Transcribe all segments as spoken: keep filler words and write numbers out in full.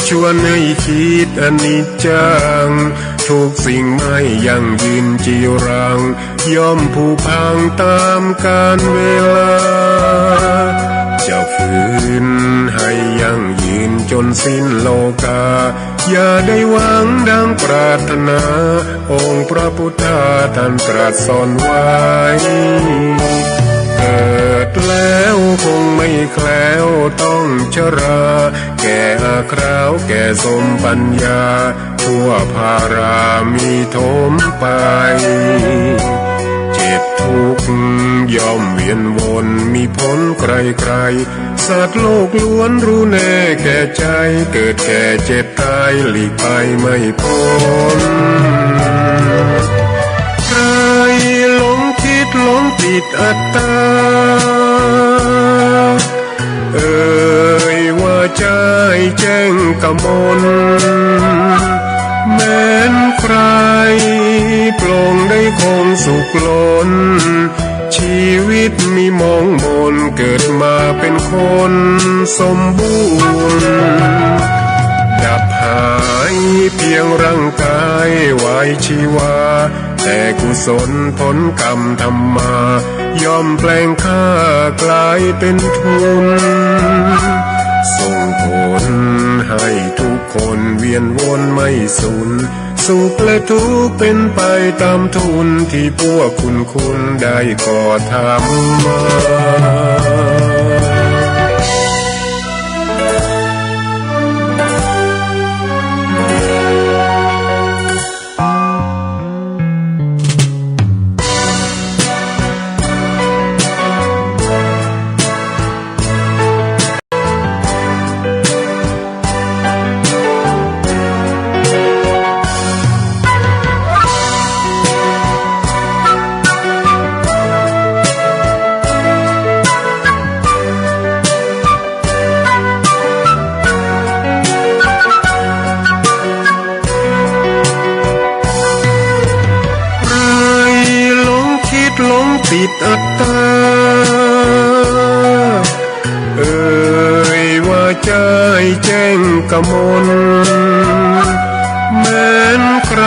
ชวนให้คิดอนิจจัง ทุกสิ่งไม่ยั่งยืนจีรัง ย่อมผุพังต๋ามกาลเวลา จะฝืนให้ยั่งยืนจ๋นสิ้นโลกา อย่าได้หวังดังปรารถนา องค์พระพุทธาท่านตรัสสอนไว้ เกิดแล้วคงไม่แคล้วต้องชรา แก่อาคราวแก่สมปัญญา ทั่วพารามีถมไป เจ็บทุกข์ย่อมเวียนวนมีผลใครๆ สัตว์โลกล้วนรู้แน่แก่ใจ เกิดแก่เจ็บตายหลีกไปไม่พ้น ใครหลงคิดหลงติดอัตตา เอ่ยว่าใจ้แจ้งกมล แม้นใครปลงได้คงสุขล้น ชีวิตมีหมองหม่น เกิดมาเป็นคนสมบูรณ์ ดับหายเพียงร่างกายไว้ชีวา แต่กุศลผลกรรมทำมา ย่อมแปลงค่ากลายเป็นทุน ส่งผลให้ทุกคนเวียนวนไม่สูญ สุขและทุกข์เป็นไปต๋ามทุน ตี้พวกคุณๆ ได้ก่อทำมา ใครหลงคิดหลงติดอัตตา เอ่ยว่าใจ้แจ้งกมล แม้นใคร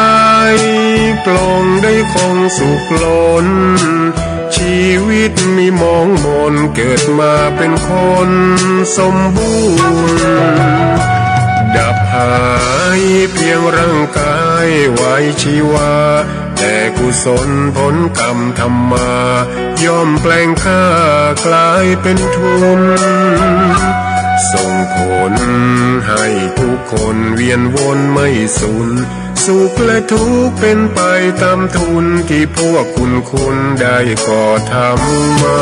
ปลงได้คงสุขล้น ชีวิตมีหมองหม่น เกิดมาเป็นคนสมบูรณ์ ดับหายเพียงร่างกายไว้ชีวา แต่กุศลผลกรรมทำมา ย่อมแปลงค่ากลายเป็นทุน ส่งผลให้ทุกคนเวียนวนไม่สูญ สุขและทุกข์เป็นไปต๋ามทุน ตี้พวกคุณๆ ได้ก่อทำมา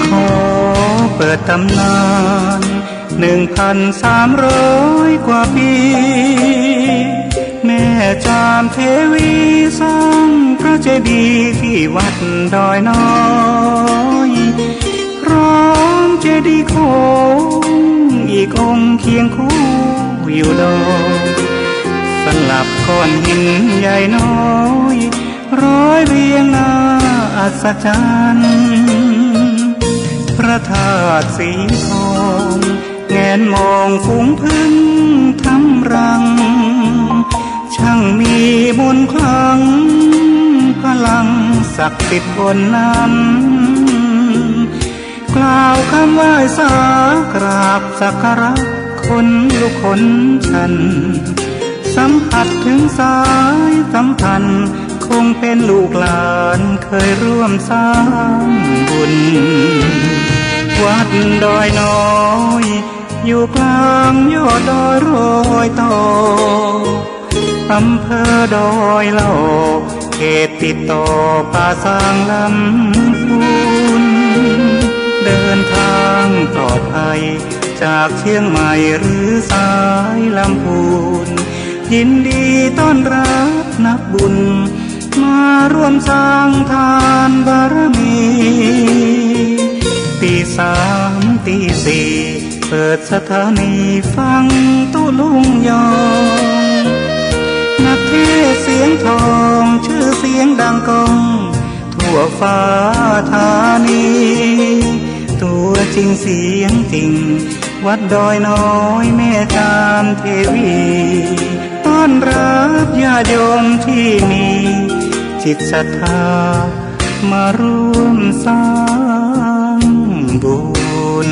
ขอเปิดต๋ำนาน หนึ่งพันสามร้อยกว่าปี แม่จามเทวีสร้างพระเจดีย์ตี้วัดดอยน้อย พร้อมเจดีย์โค้งอีกองค์เคียงคู่อยู่ดอย สลับก้อนหินใหญ่น้อย ร้อยเรียงน่าอัศจรรย์ พระธาตุสีทอง แงนมองฝูงผึ้งทำรัง ช่างมีมนต์ขลัง พลังศักดิ์สิทธิ์ล้นนั้น กล่าวคำไหว้สากราบสักการะ ขนลุกขนชัน สัมผัสเถิงสายสัมพันธ์ คงเป๋นลูกหลานเคยร่วมสร้างบุญ วัดดอยน้อย อยู่กลางยอดดอยรอยต่อ อำเภอดอยหล่อ เขตติดต่อป่าซางลำพูน เดินทางปลอดภัยจากเชียงใหม่หรือสายลำพูน ยินดีต้อนรับนักบุญ มาร่วมสร้างทานบารมี ตีสามตีสี่ เปิดสถานีฟังตุ๊ลุงยอง นักเทศน์เสียงทอง ชื่อเสียงดังก้อง ทั่วฟ้าธานี ตัวจริงเสียงจริง วัดดอยน้อยแม่จามเทวี ต้อนรับญาติโยมที่มีจิตศรัทธา มาร่วมสร้างบุญ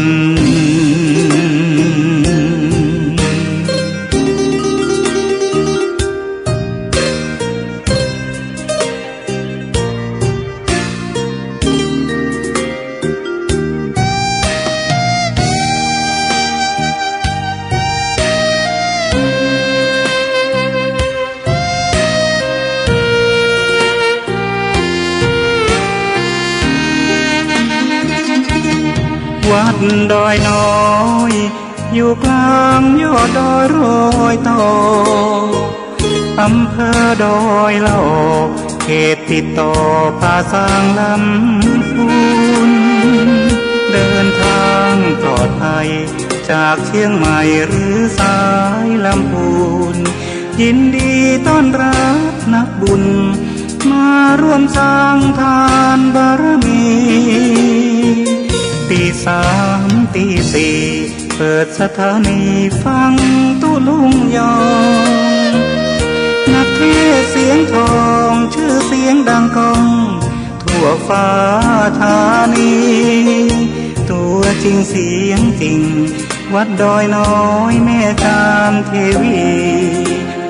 วัดดอยน้อย อยู่กลางยอดดอยรอยต่อ อำเภอดอยหล่อ เขตติดต่อป่าซางลำพูน เดินทางปลอดภัยจากเชียงใหม่หรือสายลำพูน ยินดีต้อนรับนักบุญ มาร่วมสร้างทานบารมี ตีสามตีสี่ เปิดสถานีฟังตุ๊ลุงยอง นักเทศน์เสียงทอง ชื่อเสียงดังก้อง ทั่วฟ้าธานี ตัวจริงเสียงจริง วัดดอยน้อยแม่จามเทวี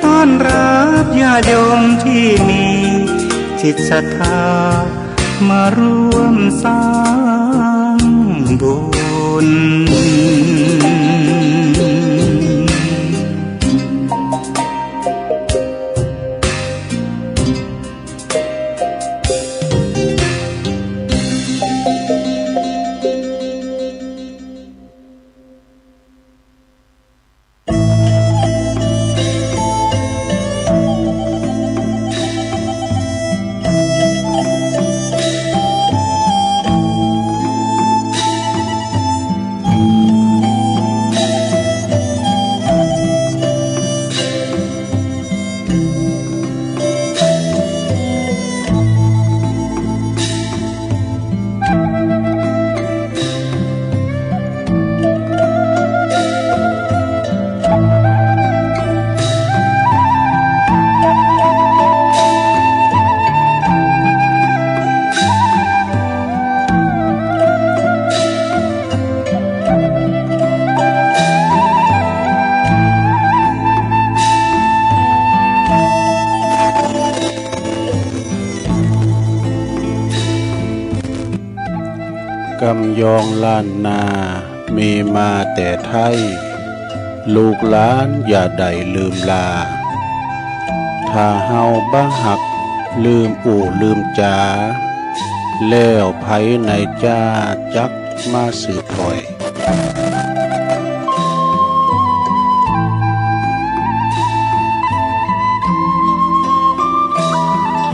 ต้อนรับญาติโยมที่มีจิตศรัทธา มาร่วมสร้างบุญ กำยองล้านนา มีมาแต่ไท้ ลูกหลานอย่าได้ลืมลา ถ้าเฮาบ่ฮัก ลืมอู้ลืมจ๋า แล้วใผในจ้าจักมาสืบถ้อย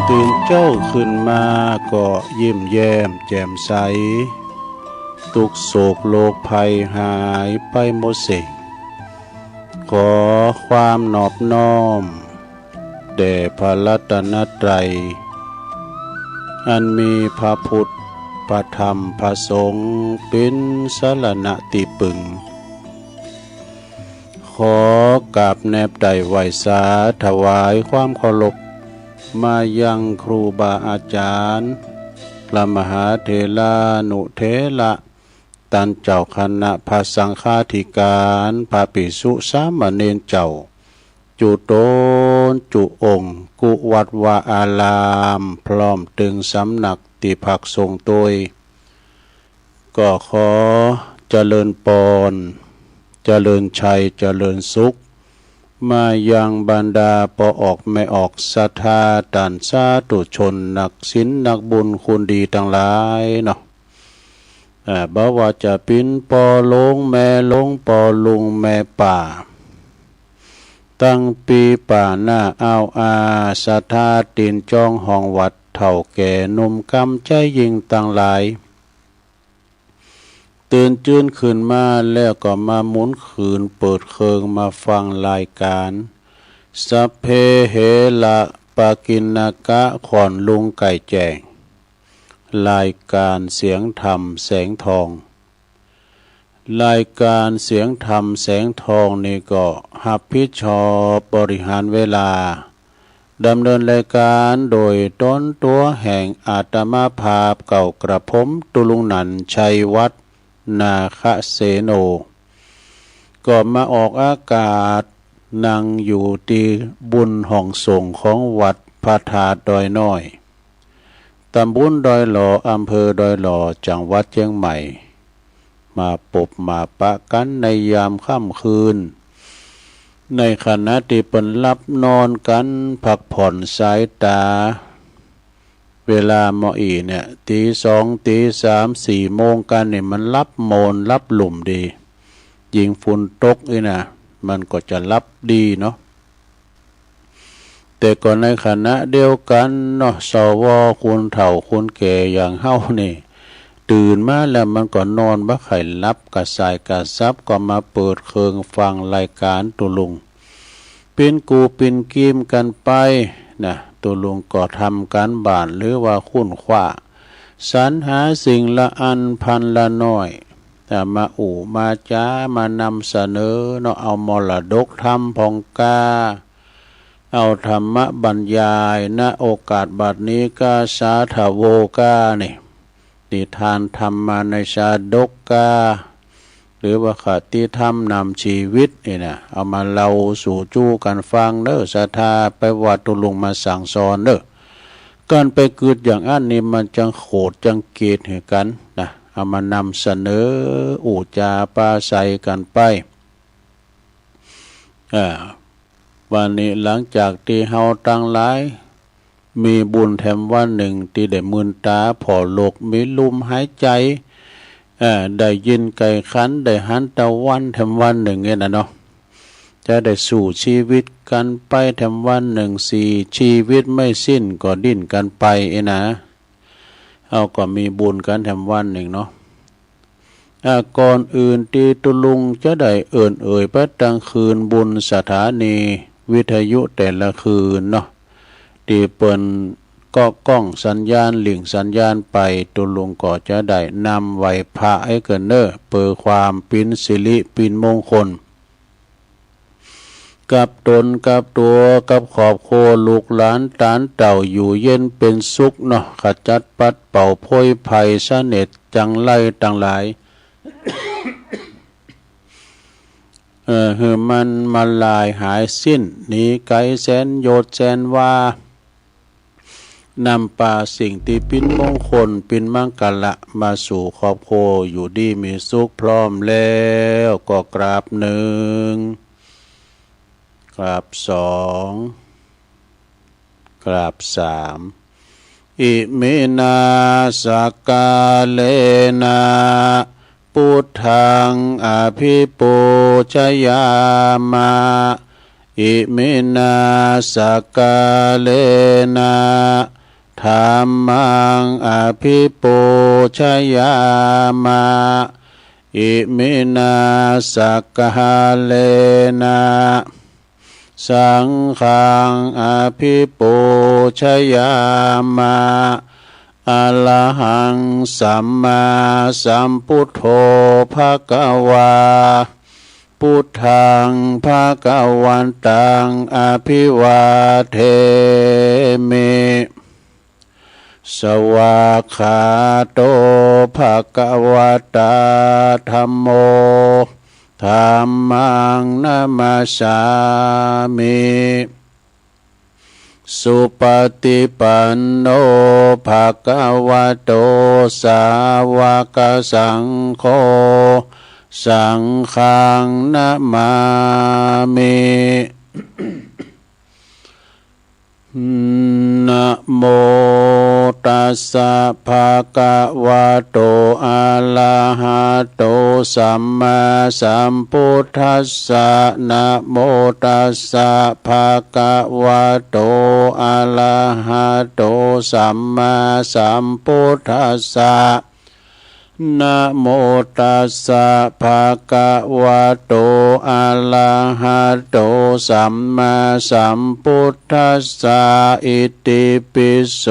ตื่นเจ๊าขึ้นมาก็ยิ้มแย้มแจ่มใส ตุ๊กข์โศกโรคภัยหายไปหมดเส้ง ขอความนอบน้อม แด่พระรัตนตรัย อันมีพระพุทธ พระธรรม พระสงฆ์ เป๋นสรณะตี้ปึง ขอกราบแนบไต้ไหว้สา ถวายความเคารพ มายังครูบาอาจ๋ารย์ พระมหาเถรานุเถระ ต้านเจ้าคณะพระสังฆาธิการ พระภิกษุสามเณรเจ้า จุ๊ต๋นจุ๊องค์ กู้วัดวาอาราม พร้อมตึงสำนักตี้พักสงฆ์ตวย ก็ขอเจริญปอน เจริญชัย เจริญสุข มายังบรรดาป้อออกแม่ออกศรัทธาต้านสาธุชนนักศีลนักบุญคุณดีตังหลายเนาะ อ่า บ่ว่าจะเป๋นป้อหลวงแม่หลวง ป้อลุงแม่ป้า ตังปี้ป้าน้าอ้าวอา ศรัทธาตี๋นจองห้องวัด เฒ่าแก่หนุ่มกำใจ๋ยิ่งตังหลาย ตื่นจื๊นขึ้นมาแล้วก็มาหมุนขืนเปิดเครื่องมาฟังรายก๋าน สัพเพเหระปะกิณณกะ ขอนลุงไก่แจ้ง รายก๋านเสียงธรรมแสงทอง รายก๋านเสียงธรรมแสงทองนี่ก็ฮับผิดชอบบริหารเวลา ดำเนินรายก๋านโดยต๋นตั๋วแห่งอาตมาภาพเก่ากระผม ตุ๊ลุงหนัน ชัยวัฒน์ นาคเสโน ก็มาออกอากาศ นั่งอยู่ตี้บุญห้องสงฆ์ของวัดพระธาตุดอยน้อย ตำบลดอยหล่อ อำเภอดอยหล่อ จังหวัดเจียงใหม่ มาปบมาปะกั๋นในยามค่ำคืน ในขณะตี้เปิ้นหลับนอนกั๋น พักผ่อนสายต๋า เวลาหม้ออี้เนี่ย ตี๋สอง ตี๋สาม สี่โมงกั๋นนี่ มันหลับโมนหลับลุ่มดี ยิ่งฝนตกอี้นะ มันก็จะหลับดีเนาะ แต่ก็ในขณะเดียวกั๋นเนาะ สว คนเฒ่าคนแก่อย่างเฮานี่ ตื่นมาแล้วมันก็นอนบ่ใค่หลับ กระส่ายกระสับ ก็มาเปิดเครื่องฟังรายก๋านตุ๊ลุง ปิ้นกู้ปิ้นกีมกั๋นไปนะ ตุ๊ลุงก็ทำก๋านบ้านหรือว่าค้นคว้า สรรหาสิ่งละอันพันละน้อย แต่มาอู้มาจ๋า มานำเสนอเนาะ เอามรดกธรรมพ่องกา เอาธรรมบรรยาย ณ โอกาสบัดนี้กา สาธโวกา นี่ นิทานธรรมมาในชาดกกา หรือว่าคติธรรมนำชีวิตนี่นะ เอามาเล่าสู่จู๊กั๋นฟังเน่อ ศรัทธา ไปว่าตุ๊ลุงมาสั่งสอนเน่อ กั๋นไปกึ๊ดอย่างอั้นนี่ มันจังโขดจังเกตหื้อกั๋นนะ เอามานำเสนอ อู้จ๋าปราศรัยกั๋นไป อ่า วันนี้หลังจากตี้เฮาตังหลาย มีบุญแถมวันหนึ่งตี้ได้มื่นต๋าผ่อโลก มีลมหายใจ๋ เอ่อ ได้ยินไก่ขัน ได้หันตะวันแถมวันหนึ่งเนี่ยนะเนาะ จะได้สู้ชีวิตกั๋นไปแถมวันหนึ่ง สี่ ชีวิตไม่สิ้นก็ดิ้นกั๋นไปเอนะ เฮาก็มีบุญกั๋นแถมวันหนึ่งเนาะ อ่า ก่อนอื่นตี้ตุ๊ลุงจะได้เอิ้นเอ่ยไปตังคืนบุญสถานีวิทยุแต่ละคืนเนาะ ตี้เปิ้นก็ก้องสัญญาณ หลิ่งสัญญาณไป ตุ๊ลุงก็จะได้นำไหว้พระไอ้เกินเน่อ เปื้อความเป๋นสิริเป๋นมงคล กับต๋นกับตั๋วกับครอบครัว ลูกหลานต๋านเต้าอยู่เย็นเป๋นสุขเนาะ ขจัดปัดเป่าโพยภัยเสนียดจังไรตังหลาย เอ่อ หื้อมันมาลายหายสิ้น หนีไก๋แสนโยชน์แสนวา นำปาสิ่งตี้เป๋นมงคลเป๋นมังคละมาสู่ครอบครัวอยู่ดีมีสุข พร้อมแล้วก็กราบหนึ่ง กราบสอง กราบสาม อิมินาสักกาเลนะ Buddhaṃ abhipūjayāma. Iminā sakkārena dhammaṃ abhipūjayāma. Iminā sakkārena saṅghaṃ abhipūjayāma. Arahaṃ sammāsambuddho bhagavā. Buddhaṃ bhagavantaṃ abhivādemi. Svākkhāto bhagavatā dhammo. ธัมมังนะมัสสามิ สุปะติปันโน ภะคะวะโต สาวะกะสังโฆ สังฆังนะมามิ นะโมตัสสะ ภะคะวะโต อะระหะโต สัมมาสัมพุทธัสสะ นะโมตัสสะ ภะคะวะโต อะระหะโต สัมมาสัมพุทธัสสะ นะโมตัสสะ ภะคะวะโต อะระหะโต สัมมาสัมพุทธัสสะ อิติปิโส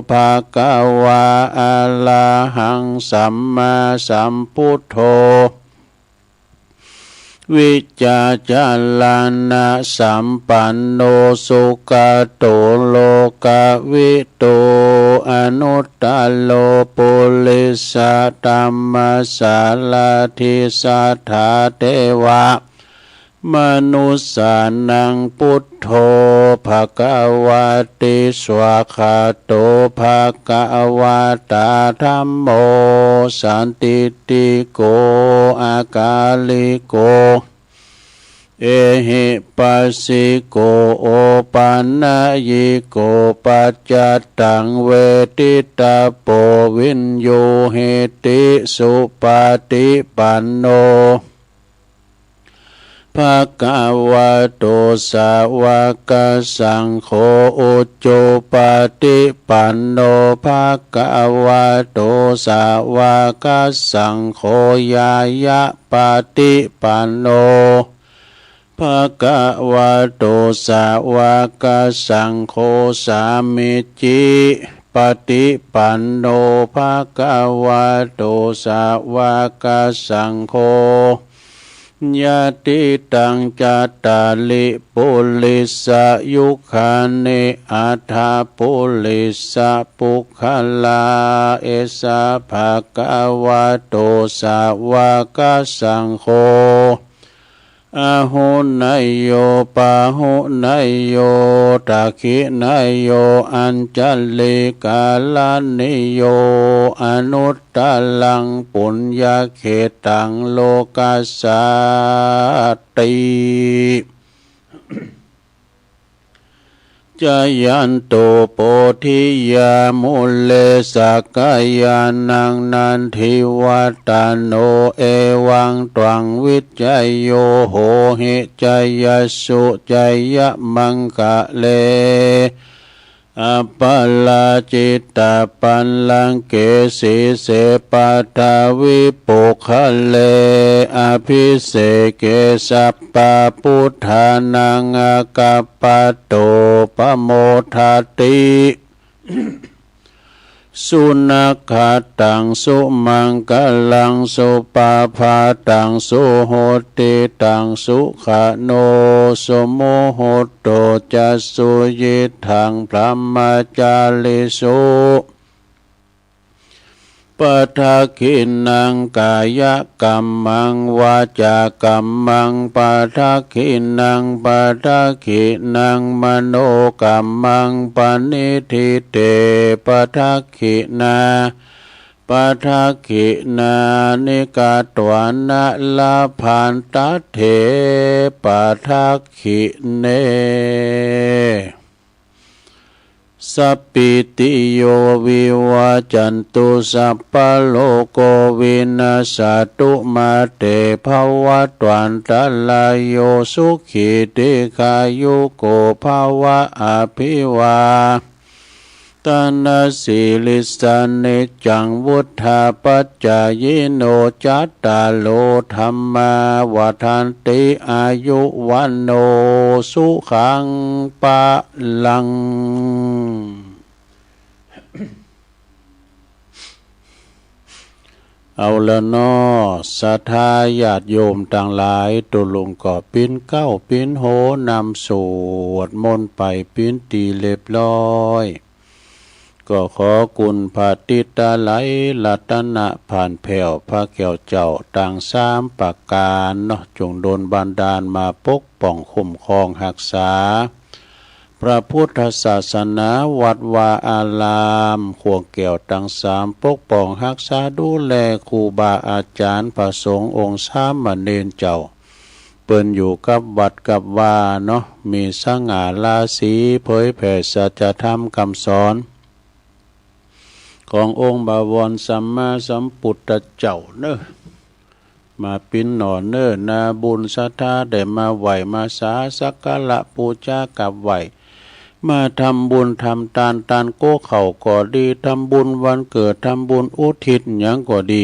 ภะคะวา อะระหัง สัมมาสัมพุทโธ วิจจารณะสัมปันโน สุกะโต โลกะวิ โต อนุตตะโร ปุริสะธัมมะสาระธิ สัตถาเทวะมนุสสานัง พุทโธ ภะคะวะติ สวากขาโต ภะคะวะตา ธัมโม สันทิฏฐิโก อะกาลิโก เอหิปัสสิโก โอปะนะยิโก ปัจจัตตัง เวทิตะโป วิญญูหิติ สุปะติปันโน ภะคะวะโต สาวะกะสังโฆ อุจุปะติปันโน ภะคะวะโต สาวะกะสังโฆ ญาญะปะติปันโน ภะคะวะโต สาวะกะสังโฆ สามีจิปะติปันโน ภะคะวะโต สาวะกะสังโฆ ยะติตัง จัตตาริ ปุริสะยุคานิ อัตถะปุริสะปุคคลา เอสะ ภะคะวะโต สาวะกะสังโฆ อาหุเนยโย ปาหุเนยโย ทักขิเนยโย อัญชะลีกะรณีโย อนุตตะรัง ปุญญะเขตัง โลกัสสาติ จะยันตุ โพธิยา มูเล สักกะยานัง นันทิวัตตะโน เอวังตวัง วิจโย โหหิ จะยสสุ จะยะมังคะเล อะปะราจิตะปัลลังเก สีเส ปัทวิปุคคะเล อะภิเสเก สัพพะพุทธานัง อะกัปปะโต ปะโมทะติ สุนักขัตตัง สุมังคะลัง สุปะผาตัง สุโหติตัง สุขะโน สุมุหุตโต จะ สุยิตถัง บรหมจาริสุ ปะทักขิณัง กายะกัมมัง วาจากัมมัง ปะทักขิณัง ปะทักขิณัง มโนกัมมัง ปะนิฏฐิเต ปะทักขิณา ปะทักขิณานิ กัตวานะ ละพันตะเถ ปะทักขิเณ สัพพีติโย วิวัจจันตุ สัพพะโรโก วินัสสะตุ มา เต ภะวัตวันตะราโย สุขี ทีฆายุโก ภะวะ อะภิวาตะนะสีลิสสะ นิจจัง วุฑฒาปัจจายิโน จัตตาโร ธัมมา วัฑฒันติ อายุ วัณโณ สุขัง พะลัง เอาละเนาะ ศรัทธาญาติโยมตังหลาย ตุ๊ลุงก็ปิ๊นเก๊าปิ๊นโหนำสวดมนต์ไปเป๋นตี้เรียบร้อย ก็ขอคุณพระติตะไลยรัตนะผ่านแผ้วพระแก้วเจ้าตังสามประก๋านเนาะ จงดลบันดาลมาปกป้องคุ้มครองฮักษา พระพุทธศาสนา วัดวาอาราม ข่วงแก้วตังสาม ปกป้องฮักษาดูแลครูบาอาจ๋ารย์พระสงฆ์องค์สามเณรเจ้า เปิ้นอยู่กับวัดกับวาเนาะ มีสง่าราศี เผยแผ่สัจธรรมกำสอน ขององค์บวรสัมมาสัมปุทธเจ้าเนาะ มาปิ้นหน่อเนาะ นาบุญศรัทธาได้มาไหว้มาสาสักการะปู๋จากราบไหว้ มาทำบุญทำตาน ตานโก๊เข้าก็ดี ทำบุญวันเกิด ทำบุญอุทิศหยังก็ดี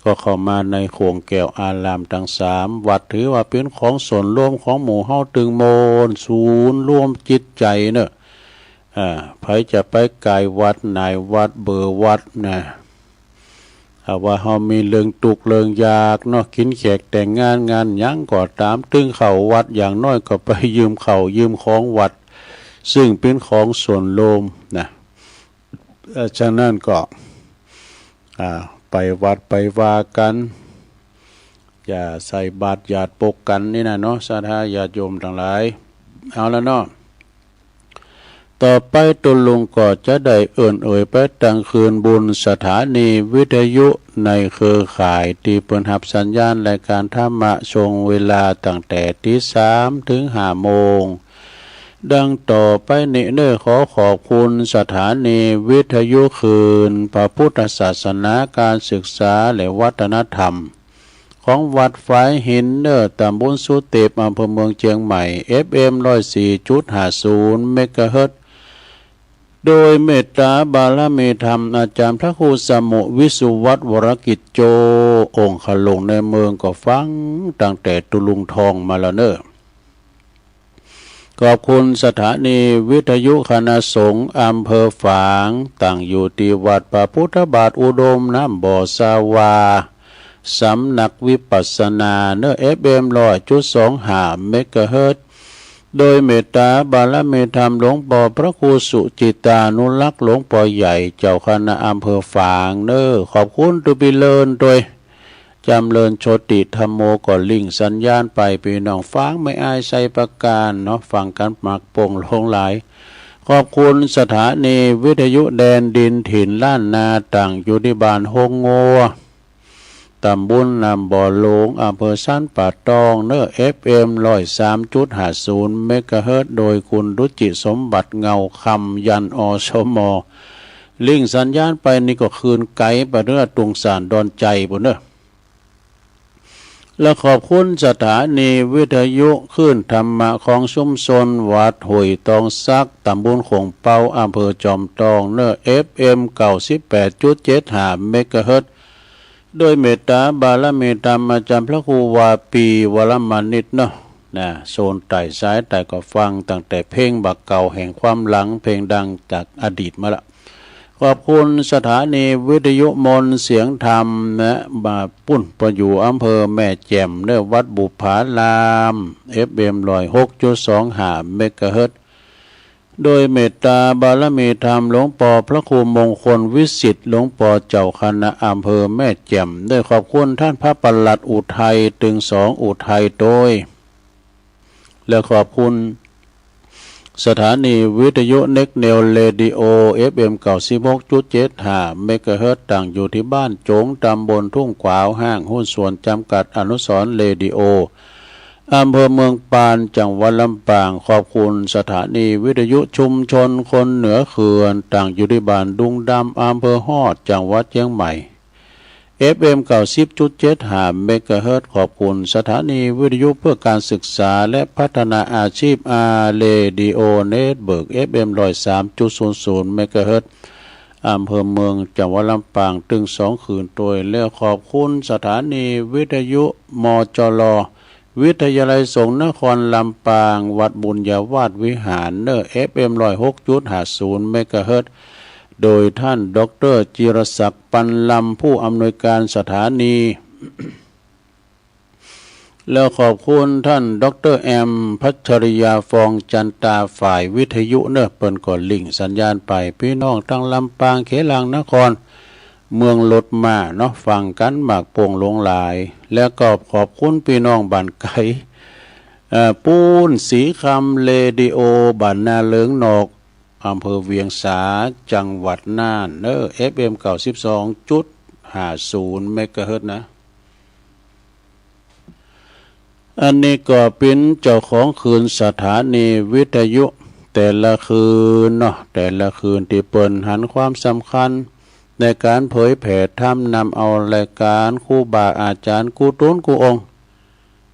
ก็เข้ามาในข่วงแก้วอารามตังสามวัด ถือว่าเป๋นของส่วนรวมของหมู่เฮาตึงหมด ศูนย์รวมจิตใจ๋เนาะ อ่า ใผจะไปก๋ายวัดไหนวัดเบอร์วัดนะ ถ้าว่าเฮามีเรื่องตุ๊กข์เรื่องยากเนาะ กิ๋นแขกแต่งงานงานหยังก็ต๋าม ตึงเข้าวัดอย่างน้อยก็ไปยืมข้าวยืมของวัด ซึ่งเป๋นของส่วนรวมนะ เอ่อ ฉะนั้นก็ อ่า ไปวัดไปวากั๋น อย่าใส่บาตรหยาดปกกั๋นนี่นะเนาะ ศรัทธาญาติโยมตังหลาย เอาละเนาะ ต่อไปตุ๊ลุงก็จะได้เอิ้นเอ่ยไปตังคลื่นบุญสถานีวิทยุในเครือข่ายตี้เปิ้นฮับสัญญาณรายก๋านธรรมะช่วงเวลาตั้งแต่ตีสามเถิงห้าโมง ดังต่อไปนี้เนาะ ขอขอบคุณสถานีวิทยุคลื่นพระพุทธศาสนา ก๋านศึกษาและวัฒนธรรม ของวัดฝายหินเนาะ ต๋ำบลสุเตป อำเภอเมืองเจียงใหม่ เอฟเอ็ม ร้อยสี่จุดห้าศูนย์ เมกะเฮิรตซ์ โดยเมตต๋าบารมีธรรมอาจ๋ารย์พระครูสมุห์ วิสุวัฒน์ วรกิจโจ องคลุงในเมืองก็ฟังตั้งแต่ตุ๊ลุงทองมาแล้วเนาะ ขอบคุณสถานีวิทยุคณะสงฆ์อำเภอฝาง ตั้งอยู่ตี้วัดพระพุทธบาทอุดม น้ำบ่อสาวา สำนักวิปัสสนาเนาะ เอฟเอ็ม ร้อยจุดสองห้า เมกะเฮิรตซ์ โดยเมตต๋าบารมีธรรมหลวงป้อพระครูสุจิตตานุรักษ์ หลวงป้อใหญ่ เจ้าคณะอำเภอฝางเนาะ ขอบคุณตุ๊ปีเลินตวย จ๋ำเริญโชติธัมโม ก็ลิงก์สัญญาณไป ปี้น้องฝางแม่อายไชยประการเนาะ ฟังกั๋นหมากโป่งหลวงหลาย ขอบคุณสถานีวิทยุแดนดินถิ่นล้านนา ตั้งอยู่ตี้บ้านฮงงัว ต๋ำบลน้ำบ่อหลวง อำเภอสันป่าตองเนาะ เอฟเอ็ม ร้อยสามจุดห้าศูนย์ เมกะเฮิรตซ์ โดยคุณรุจิสมบัติ เงาคำ ยัน อสม ลิงก์สัญญาณไปนี่ก็คลื่นไก๋ไปเนาะ ตุงสานดอนใจ๋ปู้นเนาะ และขอบคุณสถานีวิทยุคลื่นธรรมะของชุมชนวัดห้วยตองสัก ต๋ำบลโข่งเป๊า อำเภอจอมตองเนาะ เอฟเอ็ม เก้าสิบแปดจุดเจ็ดห้า เมกะเฮิรตซ์ โดยเมตต๋าบารมีธรรมอาจ๋ารย์พระครูวาปี วรมณิชเนาะ นะ โซนใต้สายใต้ก็ฟังตั้งแต่เพลงบ่าเก่าแห่งความหลัง เพลงดังจากอดีตมาละ ขอบคุณสถานีวิทยุมนต์เสียงธรรมนะ บ่าปุ้น ปะอยู่อำเภอแม่แจ่มเนาะ วัดบุปผาราม เอฟเอ็ม ร้อยหกจุดสองห้า เมกะเฮิรตซ์ โดยเมตต๋าบารมีธรรมหลวงป้อพระครูมงคลวิสิทธิ์ หลวงป้อเจ้าคณะอำเภอแม่แจ่ม โดยขอบคุณต้านพระปลัดอุทัย ตึงสองอุทัยตวย และขอบคุณสถานีวิทยุเน็กเนวเรดิโอ เอฟเอ็ม เก้าสิบหกจุดเจ็ดห้า เมกะเฮิรตซ์ ตั้งอยู่ตี้บ้านโจ๋ง ต๋ำบลทุ่งขวาว ห้างหุ้นส่วนจ๋ำกัดอนุสรณ์เรดิโอ อำเภอเมืองปาน จังหวัดลำปาง ขอบคุณสถานีวิทยุชุมชนคนเหนือเขื่อน ตั้งอยู่ตี้บ้านดุงดำ อำเภอฮอด จังหวัดเจียงใหม่ เอฟเอ็ม เก้าสิบจุดเจ็ดห้า เมกะเฮิรตซ์ ขอบคุณสถานีวิทยุเพื่อการศึกษาและพัฒนาอาชีพ อาร์ เรดิโอ เน็ตเวิร์ก เอฟเอ็ม ร้อยสามจุดศูนย์ศูนย์ เมกะเฮิรตซ์ อำเภอเมือง จังหวัดลำปาง ตึงสองคลื่นตวย และขอบคุณสถานีวิทยุ มจร วิทยาลัยสงฆ์นครลำปาง วัดบุญญาวาสวิหารเนาะ เอฟเอ็ม ร้อยหกจุดห้าศูนย์ เมกะเฮิรตซ์ โดยต้านด็อกเตอร์จิรศักดิ์ ปันลำ ผู้อำนวยการสถานี แล้วขอบคุณต้านด็อกเตอร์แอม พัชริยา ฟองจันตา ฝ่ายวิทยุเน่อ เปิ้นก็ลิงก์สัญญาณไป ปี้น้องตังลำปาง เขลังนคร เมืองหลดมาเนาะ ฟังกั๋นหมากโป่งหลวงหลาย แล้วก็ขอบคุณปี้น้องบ้านไก๋ เอ่อ ปู๊น ศรีคำ เรดิโอ บ้านนาเหลิงนอก อำเภอเวียงสา จังหวัดน่านเน่อ เอฟเอ็ม เก้าสิบสองจุดห้าศูนย์ เมกะเฮิรตซ์นะ อันนี้ก็เป๋นเจ้าของคืนสถานีวิทยุแต่ละคืนเนาะ แต่ละคืนตี้เปิ้นหันความสำคัญในก๋านเผยแผ่ธรรม นำเอารายก๋านครูบาอาจ๋ารย์กู้ต๋นกู้องค์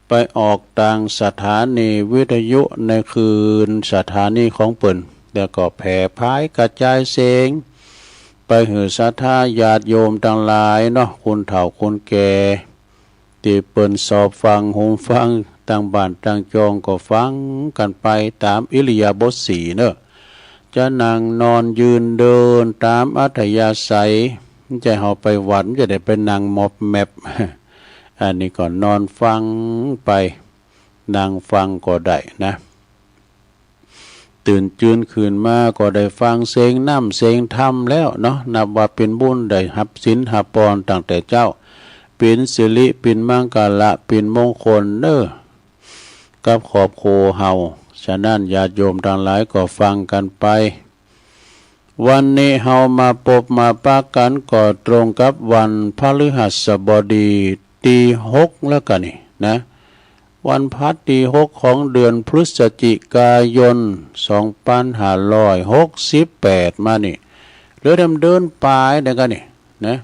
ไปออกตางสถานีวิทยุในคืนสถานีของเปิ้น แล้วก็แผ่ผายกระจายเสียงไปหื้อศรัทธาญาติโยมตังหลายเนาะ คนเฒ่าคนแก่ ตี้เปิ้นสอบฟัง หูฟัง ตังบ้านตังจองก็ฟังกั๋นไปต๋ามอิริยาบถสี่เน่อ จะนั่งนอนยืนเดินต๋ามอัธยาศัย บ่ใจ้เฮาไปวัด บ่ใจ้ได้ไปนั่งมอบแมบ อันนี้ก็นอนฟังไป นั่งฟังก็ได้นะ ตื่นจืนขึ้นมาก็ได้ฟังเสียงน้ำเสียงธรรมแล้วเนาะ นับว่าเป๋นบุญ ได้ฮับศีลฮับปอนตั้งแต่เจ๊า เป๋นสิริ เป๋นมังคละ เป๋นมงคลเน่อ กับครอบครัวเฮา ฉะนั้นญาติโยมตังหลายก็ฟังกั๋นไป วันนี้เฮามาปบมาปะกั๋นก็ตรงกับวันพฤหัสบดี ตี้หกแล้วกั๋นนี่นะ วันพฤหัสตี้หกของเดือนพฤศจิกายน สองปันห้าร้อยหกสิบแปด มานี่ เหลือแถมเดือนป๋ายเดียวกั๋นนี่นะ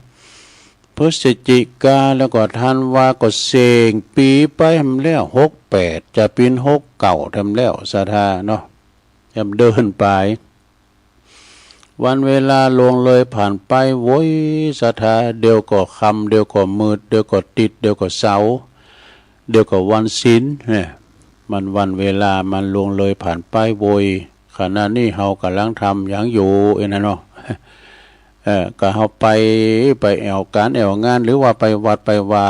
พฤศจิกาแล้วก็ธันวาก็เส้งปี๋ไปแถมแล้ว หกแปด จะเป๋นหกเก้าแถมแล้ว ศรัทธาเนาะ แถมเดือนป๋าย วันเวลาล่วงเลยผ่านไปโวย ศรัทธา เดี๋ยวก็ค่ำ เดี๋ยวก็มืด เดี๋ยวก็ติ๊ด เดี๋ยวก็เสาร์ เดี๋ยวก็วันศีล เนี่ย มันวันเวลามันล่วงเลยผ่านไปโวย ขณะนี้เฮาก่ำลังทำหยังอยู่ อี้นะเนาะ เออ ก็เฮาไป ไปแอ่วก๋านแอ่วงาน หรือว่าไปวัดไปวา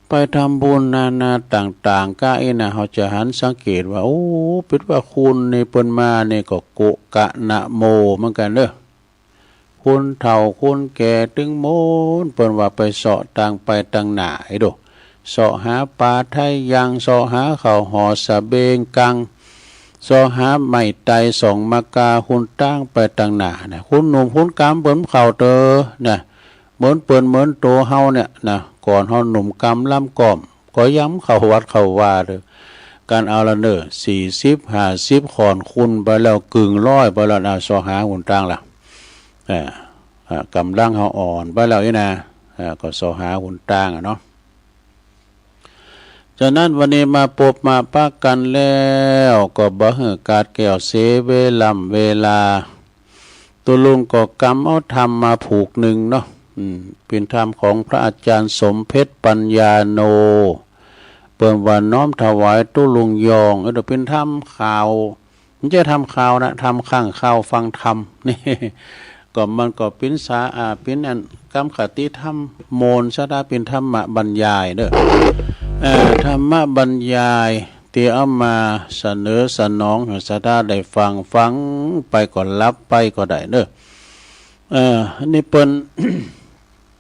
ไปทำบุญนานาต่างๆ ก้าอี้นะ เฮาจะหันสังเกตว่า โอ้ เป๋นว่าคนนี่เปิ้นมานี่ก็โกะกะนะโมเหมือนกั๋นเน่อ คนเฒ่าคนแก่ตึงหมด เปิ้นว่าไปเซาะตางไปตางหน้า ไอ้โด เซาะหาป๋าไถ่ยัง เซาะหาข้าวห่อสะเบงกัง เซาะหาไม้ไต่ส่องมะกา คนตางไปตางหน้านะ คนหนุ่มคนก๋ำเปิ้นเข้าเต๊อะนะ เหมือนเปิ้นเหมือนตั๋วเฮาเนี่ยนะ ก่อนเฮาหนุ่มกำลำก่อม ก็ยังเข้าวัดเข้าวาเต๊อะ กั๋นเอาละเน่อ สี่สิบ ห้าสิบ ค่อนคูณไปแล้ว กึ่งร้อยไปแล้วนะ เซาะหาหนตางละ เออ อ่า ก๋ำลังเฮาอ่อนไปแล้วอี้นะ อ่า ก็เซาะหาหนตางอะเนาะ ฉะนั้นวันนี้มาปบมาปะกั๋นแล้ว ก็บ่หื้อขาดแคลนเสียเวล่ำเวลา ตุ๊ลุงก็กำเอาธรรมมาผูกนึ่งเนาะ อืม เป๋นธรรมของพระอาจารย์สมเพชรปัญญาโน เปิ้นว่าน้อมถวายตุ๊ลุงยอง เออ เป๋นธรรมข่าว บ่ใจ้ธรรมข่าวนะ ธรรมข้างข่าวฟังธรรม นี่ ก็มันก็เป๋นสา อ่า เป๋นอันกำคติธรรมโมน ศรัทธา เป๋นธรรมบรรยายเน่อ เอ่อ ธรรมบรรยายตี้เอามาเสนอสนองหื้อศรัทธาได้ฟัง ฟังไปก็หลับไปก็ได้เน่อ เอ่อ อันนี้เปิ้น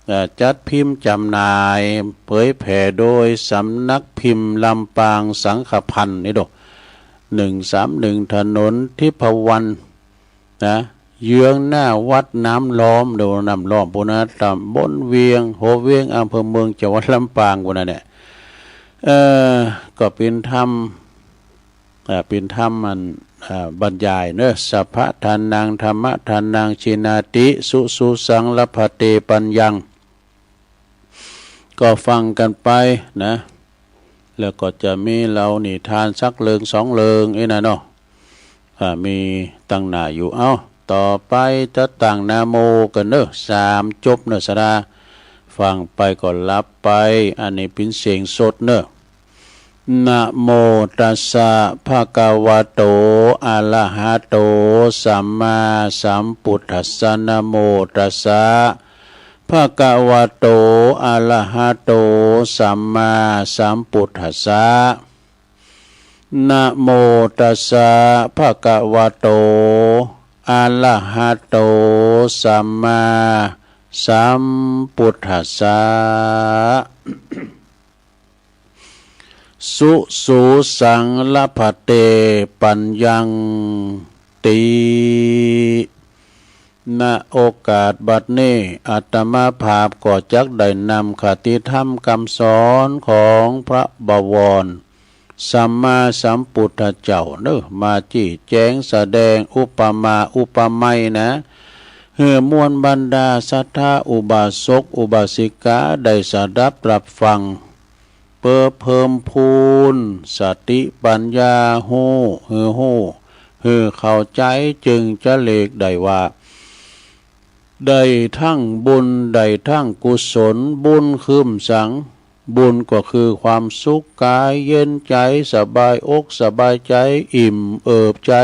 เอ่อ จัดพิมพ์จ๋ำหน่ายเผยแผ่โดยสำนักพิมพ์ลำปางสังฆพันธ์ นี่โด หนึ่งสามหนึ่ง ถนนทิพวรรณนะ เยื้องหน้าวัดน้ำล้อม โด น้ำล้อมปู้นนะ ตำบลเวียง หัวเวียง อำเภอเมือง จังหวัดลำปางปู้นนะเนี่ย เอ่อ ก็เป๋นธรรม อ่า เป๋นธรรมอัน อ่า บรรยายเน่อ สัพพะทานัง ธัมมะทานัง จีนาติ สุสุสัง ลัพพะเต ปัญญัง ก็ฟังกั๋นไปนะ แล้วก็จะมีเล่านิทานสักเรื่องสองเรื่องอี้นะเนาะ อ่า มีตังหน้าอยู่ เอ้า ต่อไปจะตั้งนะโมกั๋นเน่อ สามจบเน่อ ศรัทธา ฟังไปก็หลับไป อันนี้เป๋นเสียงสดเน่อ นะโมตัสสะ ภะคะวะโต อะระหะโต สัมมาสัมพุทธัสสะ นะโมตัสสะ ภะคะวะโต อะระหะโต สัมมาสัมปุทธัสสะ นะโมตัสสะ ภะคะวะโต อะระหะโต สัมมาสัมปุทธัสสะ สุ สุ สัง ละพะเต ปัญญัง ติ ณ โอกาสบัดนี้ อาตมาภาพก็จักได้นำคติธรรมกำสอนของพระบวร สัมมาสัมปุทธเจ้าเนอะ มาจี้แจงแสดงอุปมาอุปไมยนะ หื้อมวลบรรดาศรัทธาอุบาสกอุบาสิกาได้สดับรับฟัง เปื้อเพิ่มพูนสติปัญญาฮู้ หื้อฮู้ หื้อเข้าใจ๋ จึงจะเลกได้ว่า ได้ทั้งบุญ ได้ทั้งกุศล บุญคือหยังสัง บุญก็คือความสุขกาย เย็นใจ๋ สบายอกสบายใจ๋ อิ่มเอิบใจ๋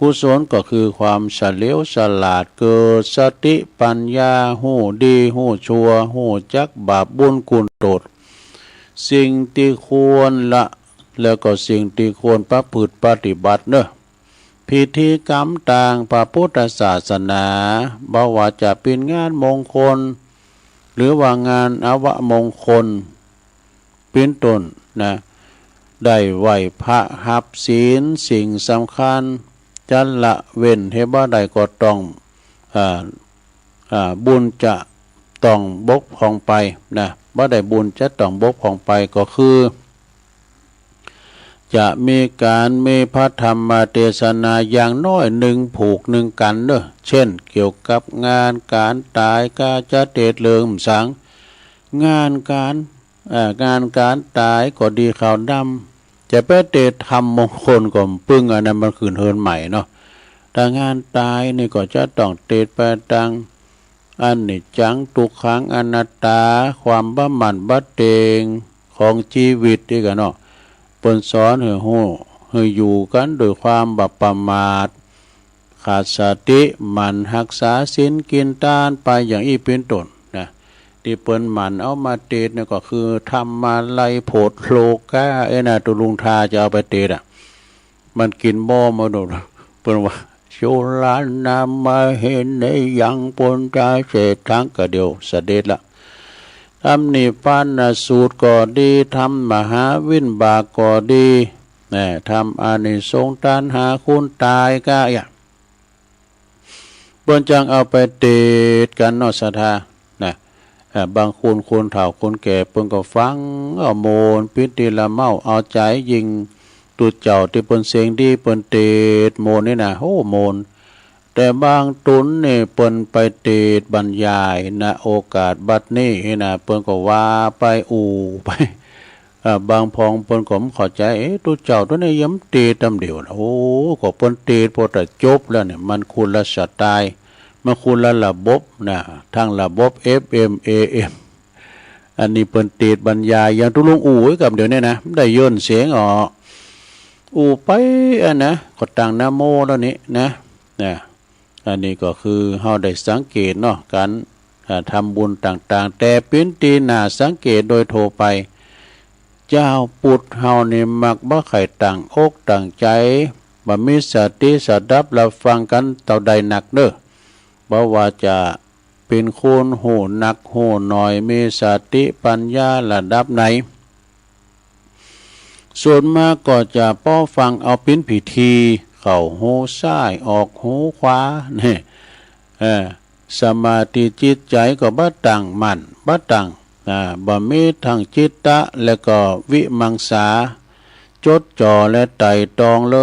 กุศลก็คือความเฉลียวฉลาด เกิดสติปัญญา ฮู้ดีฮู้ชั่ว ฮู้จักบาปบุญคุณโทษ สิ่งตี้ควรละ แล้วก็สิ่งตี้ควรประพฤติปฏิบัติเนอะ พิธีกรรมตางพระพุทธศาสนา บ่ว่าจะเป๋นงานมงคล หรือว่างานอวมงคล เป๋นต้นนะ ได้ไหว้พระ ฮับศีล สิ่งสำคัญ จะละเว้นหื้อบ่ได้ก็ต้อง อ่า อ่า บุญจะต้องบกพร่องไปนะ บ่ได้บุญจะต้องบกพร่องไปก็คือ จะมีก๋านมีพระธรรมเตสนาอย่างน้อยนึ่งผูกนึ่งกัณฑ์เนอะ เช่น เกี่ยวกับงานก๋านต๋าย กาจะเตสเลิงหยังสัง งานก๋าน เอ่อ งานก๋านต๋ายก็ดีขาวดำ จะไปเตสธรรมมงคลก็ปึ้ง อันนั้นมันขึ้นเฮือนใหม่เนาะ แต่งานต๋ายนี่ก็จะต้องเตสไปตางอนิจจัง ทุกขัง อนัตตา ความบ่หมั่นบ่เตงของจีวิตอีกอะเนาะ เปิ้นสอนหื้อฮู้ หื้ออยู่กั๋นโดยความบ่ประมาท ขาดสติ หมั่นฮักษาศีล กิ๋นตานไป อย่างอี้เป๋นต้นนะ ตี้เปิ้นหมั่นเอามาเตสเนี่ยก็คือธรรมาลัยโผดโลกา เอ้ยนะ ตุ๊ลุงทาจะเอาไปเตสอะ มันกิ๋นบ่มาโดด เปิ้นว่า สุรานามาเฮนะยัง ปัญจเสฏฐัง ก็เดี๋ยวเสด็จละ ธรรมนิพพานสูตรก็ดี ธรรมมหาวิบากก็ดี นะ ธรรมอานิสงส์ตัณหาคุณต๋ายกะอะ เปิ้นจังเอาไปเตสกั๋นเนาะศรัทธานะ อ่า บางคนคนเฒ่าคนแก่เปิ้นก็ฟังเอาโมน ปิติละเมาเอาใจ๋ ยิ่งตุ๊เจ้าตี้เปิ้นเสียงดีเปิ้นเตสโมนนี่นะ โอ้ โมน แต่บางต๋นนี่เปิ้นไปเตสบรรยาย ณ โอกาสบัดนี้นี่นะ เปิ้นก็ว่าไปอู้ไป อ่า บางพ่องเปิ้นก็บ่เข้าใจ๋ เอ๊ะ ตุ๊เจ้าโตนี้ยังเตสตำเดียวนะ โอ้ ก็เปิ้นเตสพอแต่จบแล้วเนี่ย มันคนละสไตล์ มันคนละระบบนะ ทั้งระบบ เอฟเอ็ม เอเอ็ม อันนี้เปิ้นเตสบรรยาย อย่างตุ๊ลุงอู้กำเดียวเนี่ยนะ ได้ย่นเสียงออก อู้ไปอันนะ ก็ตั้งนะโมแล้วนี่นะ นะ อันนี้ก็คือเฮาได้สังเกตเนาะ ก๋าน อ่า ทำบุญต่างๆ แต่เป๋นตี้น่าสังเกตโดยทั่วไป จาวพุทธเฮานี่มักบ่ใค่ตั้งอกตั้งใจ๋ บ่มีสติสดับรับฟังกั๋นเต้าใดนักเน่อ บ่ว่าจะเป๋นคนฮู้นักฮู้น้อย มีสติปัญญาระดับไหน ส่วนมากก็จะเป๋าฟังเอาเป๋นพิธี เข้าหูซ้าย ออกหูขวา นี่ เออ สมาธิจิตใจ๋ก็บ่ตั้งมั่น บ่ตั้ง อ่า บ่มีทั้งจิตตะ แล้วก็วิมังสา จดจ่อและไตร่ตรองเล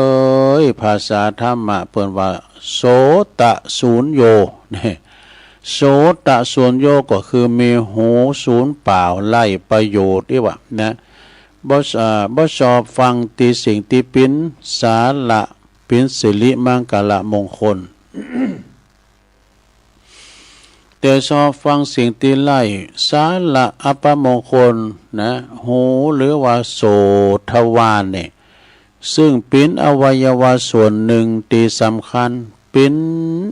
ย ภาษาธรรมะเปิ้นว่า โสตะสุญโญ นี่ โสตะสุญโญก็คือมีหูสูญเปล่า ไร้ประโยชน์อี้หว่านะ บ่ อ่า บ่ชอบฟังตี้สิ่งตี้เป๋นสาระ เป๋นสิริมังคละมงคล แต่ชอบฟังสิ่งตี้ไร้สาระอัปมงคลนะ หูหรือว่าโสตทวารเนี่ย ซึ่งเป๋นอวัยวะส่วนนึ่งตี้สำคัญ เป๋น